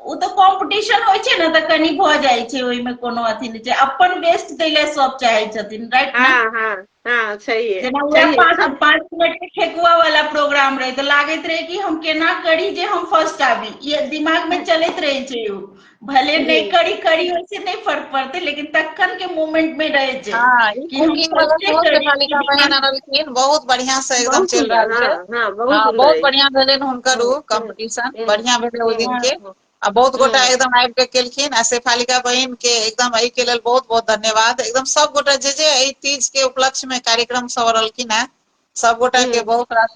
ओ तऽ कॉम्पिटिशन होइ छै ने तऽ कनि भऽ जाइ छै, ओहिमे कोनो अथी नहि छै, अपन बेस्ट दै लए सब चाहै छथिन, राइट ना? हाँ, हाँ, हाँ, सही है, जेना सही वएह है। 5 मिनट के ठेकुआ वाला प्रोग्राम रहे तऽ लागैत रहे कि हम केना करी जे हम फर्स्ट आबी, ये दिमाग में चलैत रहे छै उ, भले नहि करी करी ओहिसे नहि फर्क पड़तै, लेकिन तखन के मोमेंट में रहे छै। हाँ, ई कुकिंग वाला सेहो शेफालिका बहिन अनलखिन, बहुत बढ़िया से एकदम चलि रहल छै। हाँ, बहुत बढ़िया भेलनि हुनकर ओ कॉम्पिटिशन, बढ़िया भेलै ओहि दिन के, आ बहुत गोटा एकदम आबि के केलखिन। आ शेफालिका बहिन के एकदम एहि के लेल बहुत बहुत धन्यवाद। एकदम सब गोटा जे जे एहि तीज के उपलक्ष्य में कार्यक्रम सब रहलखिन हैं, सब गोटा के बहुत रास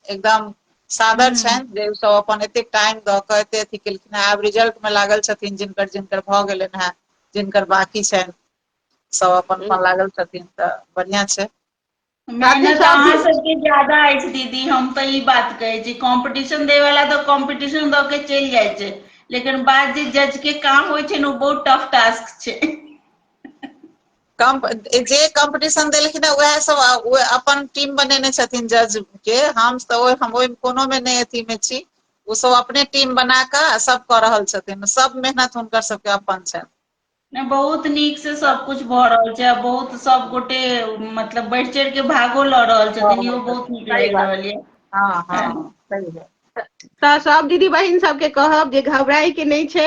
एकदम सादर छनि जे सब अपन एतेक टाइम दऽ कऽ एते अथी केलखिन हैं। आब रिजल्ट में लागल छथिन जिनकर जिनकर भऽ गेलनि हैं, जिनकर बाकी छनि, सब अपन अपन लागल छथिन, तऽ बढ़िया छै। मेहनत अहाँ सबके ज्यादा अछि दीदी, हम तऽ ई बात कहै छी, कॉम्पिटिशन दै वाला तऽ कॉम्पिटिशन दऽ के चलि जाइ छै, लेकिन बात जे जज के काम होइ छै ने ओ बहुत टफ टास्क छै। जे कॉम्पिटिशन देलखिन है वएह सब अपन टीम बनेने छथिन जज के, हम तऽ हम ओहि कोनो मे नहि अथी मे छी, ओ सब अपने टीम बना कऽ सब कऽ रहल छथिन, सब मेहनत हुनकर सबके अपन छनि। नहि, बहुत नीक से सब कुछ भऽ रहल छै, बहुत सब गोटे मतलब बढ़ि चढ़ि के भागो लऽ रहल छथिन, इहो बहुत नीक लागि रहल ये। हाँ, हाँ, सही है। तऽ सब दीदी बहिन सबके कहब जे घबराय के नहि छै,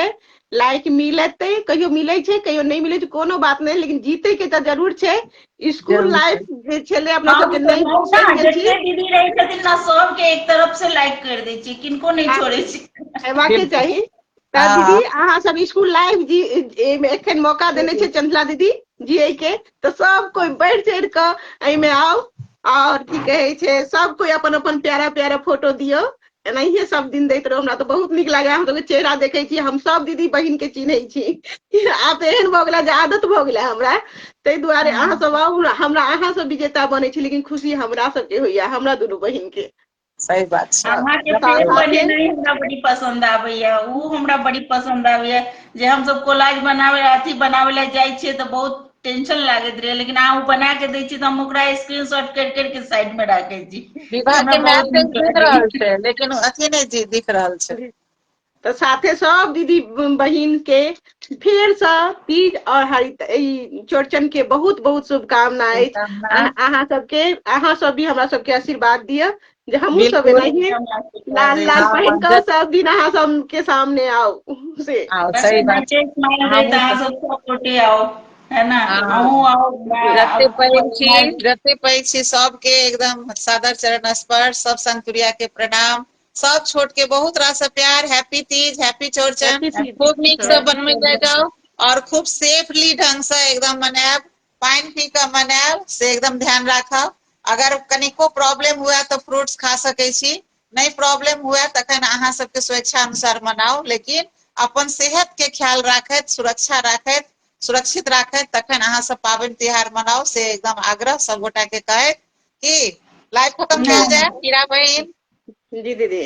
लाइक मिलतै, कहियो मिलै छै कहियो नहि मिलै छै, कोनो बात नहि, लेकिन जीते के तऽ जरूर छै। स्कूल लाइफ जे छलै अपना सबके नहि बिसरि गेल छी। जते दीदी रहै छथिन ना सबके एक तरफ से लाइक कर दै छियै, किनको नहि छोड़ै छी। हेबाके चाही। तऽ दीदी अहाँ सब स्कूल लाइफ जी एखन मौका देने छै चंचला दीदी, जियै के। तऽ सब कोइ बढ़ि चढ़ि कऽ एहिमे आउ आओर की कहै छै, सब कोइ अपन अपन प्यारा प्यारा फोटो दियौ। एनाहिए सब दिन दैत रहू, हमरा तऽ बहुत नीक लागैया। अहाँ सबके चेहरा देखै छी, हम सब दीदी बहिन के चिन्है छी। आब तऽ एहन भऽ गेला जे आदत भऽ गेलै हमरा, ताहि दुआरे अहाँ सब आउ। हमरा अहाँ सब विजेता बनै छी, लेकिन खुशी हमरा सबके होइया, हमरा दुनू बहिन के। सही बात छै। अहाँके फ्रेम बनेनाइ हमरा बड़ी पसन्द आबैया, उ हमरा बड़ी पसन्द आबैया जे हमसब कोलाज बनाबे अथी बनाबे लए जाइ छियै तऽ बहुत टेंशन लागैत रहै, लेकिन अहाँ ओ बना के दै छी तऽ हम ओकरा स्क्रीनशॉट करि करि के साइड मे राखै छी। विवाह हमरा के बहुत मैसेज नीक दिख लागैया। रहल छै, लेकिन अथी नहि जी दिख रहल छै। तऽ साथे सब दीदी बहिन के फेरसँ तीज और हरित ई चौड़चन के बहुत बहुत शुभकामना अछि। अहाँ सबके, अहाँ सब भी हमरा सबके आशीर्वाद दिअ जे हमहूँ सब बिल्कुल। एनाहिए लाल लाल पहिन कऽ सब दिन अहाँ सबके सामने आउ से। हाँ, बस सही बात। एनाहिते स्माइल दैत हमहूँ अहाँ सब सब गोटे आउ, है ना? हाँ। अहूँ आउ। जते पैघ छी, जते पैघ छी सबके एकदम सादर चरण स्पर्श, सब संगतुरिया के प्रणाम, सब छोट के बहुत रास प्यार। Happy Teej, happy Chaurchan. Happy Teej. खूब नीक से बनबै जाय जाउ और खूब सेफली ढंग से एकदम मनायब, पानि पी कऽ मनायब, से एकदम ध्यान राखब। अगर कनिको प्रॉब्लम हुए तऽ फ्रूट्स खा सकै छी, नहि प्रॉब्लम हुए तखन अहाँ सबके स्वेच्छा अनुसार मनाउ, लेकिन अपन सेहत के ख्याल राखैत, सुरक्षा राखैत, सुरक्षित राखैत तखन अहाँ सब पाबनि तिहार मनाउ, से एकदम आग्रह सब गोटा के कहैत कि लाइव खत्म कयल जाय। हीरा बहिन। जी दीदी,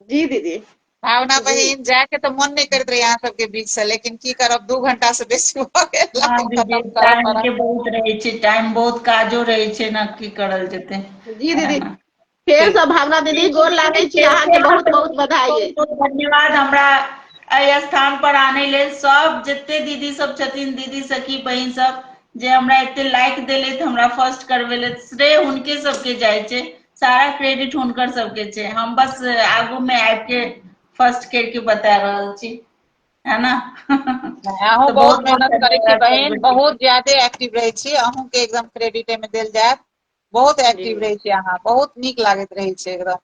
जी दीदी। भावना जी। बहिन, जाय के तऽ मन नहि करैत रहे अहाँ सबके बीच से, लेकिन की करब, 2 घंटा से बेसी भऽ गेल। हाँ दीदी, खत्म करऽ टाइम पड़त। के बहुत रहै छै, टाइम बहुत काजो रहै छै ने, की करल जेतै। जी दीदी, फेर से भावना दीदी गोर लागै छी, अहाँके बहुत बहुत बधाई अछि। बहुत धन्यवाद हमरा एहि स्थान पर आनै लेल। सब जते दीदी सब छथिन, दीदी सखी बहिन सब जे हमरा एते लाइक देलथि, हमरा फर्स्ट करबेलथि, श्रेय हुनके सबके जाइ छै, सारा क्रेडिट हुनकर सबके छै। हम बस आगू में आबि के फर्स्ट करके बता रहल छी, है ना? अहूँ तऽ बहुत बहुत मेहनत करै छी धन्यवाद बहिन, सबगोटे। बहुत ज्यादे एक्टिव रहै छी, अहूँ के एकदम क्रेडिट एहिमे देल जायत। बहुत एक्टिव रहै छी अहाँ, बहुत नीक लागैत रहै छै एकदम,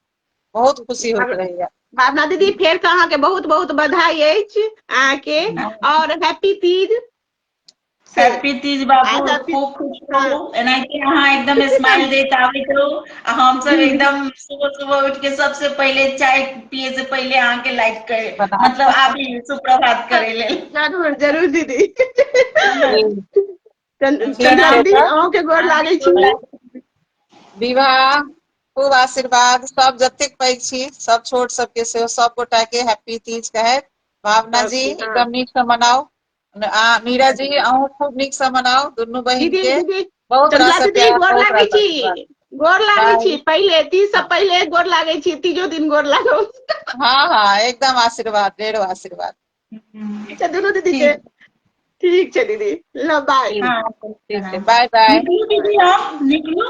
बहुत खुशी होइत रहैया। भावना दीदी, फेर से अहाँके बहुत बहुत बधाई अछि अहाँके, और हैप्पी तीज। हैप्पी तीज बाबू, आ happy- खूब खुश रहू, एनाहिते अहाँ एकदम स्माइल दैत आबैत रहू आ हम सब एकदम सुबह सुबह उठ के सबसे पहिले चाय पिए से पहिले अहाँ के लाइक करे, मतलब आबी सुप्रभात करे लेल। जरूर जरूर दीदी। चंद्रा दीदी, अहूँ के गोर लागै छी। विवाह खूब आशीर्वाद, सब जतेक पैघ छी सब छोट सबके सेहो सब गोटा के हैप्पी तीज कहैत। भावना जी एकदम नीक से मनाउ, आ मीरा जी अहूँ खूब नीक से मनाउ, दुनू बहिन दीदी, के दीदी, बहुत चंद्रा रास दीदी, प्यार, गोर बहुत लागै रास छी, आशीर्वाद। गोर लागै बाय। छी, पहिले तीज से पहिले गोर लागै छी, तीजो दिन गोर लागो। हाँ हाँ एकदम आशीर्वाद, ढेरो आशीर्वाद। अच्छा दुनू दीदी के ठीक छै दीदी, ल बाय। हाँ, ठीक छै, बाय बाय। निकलू दीदी, हम निकलू।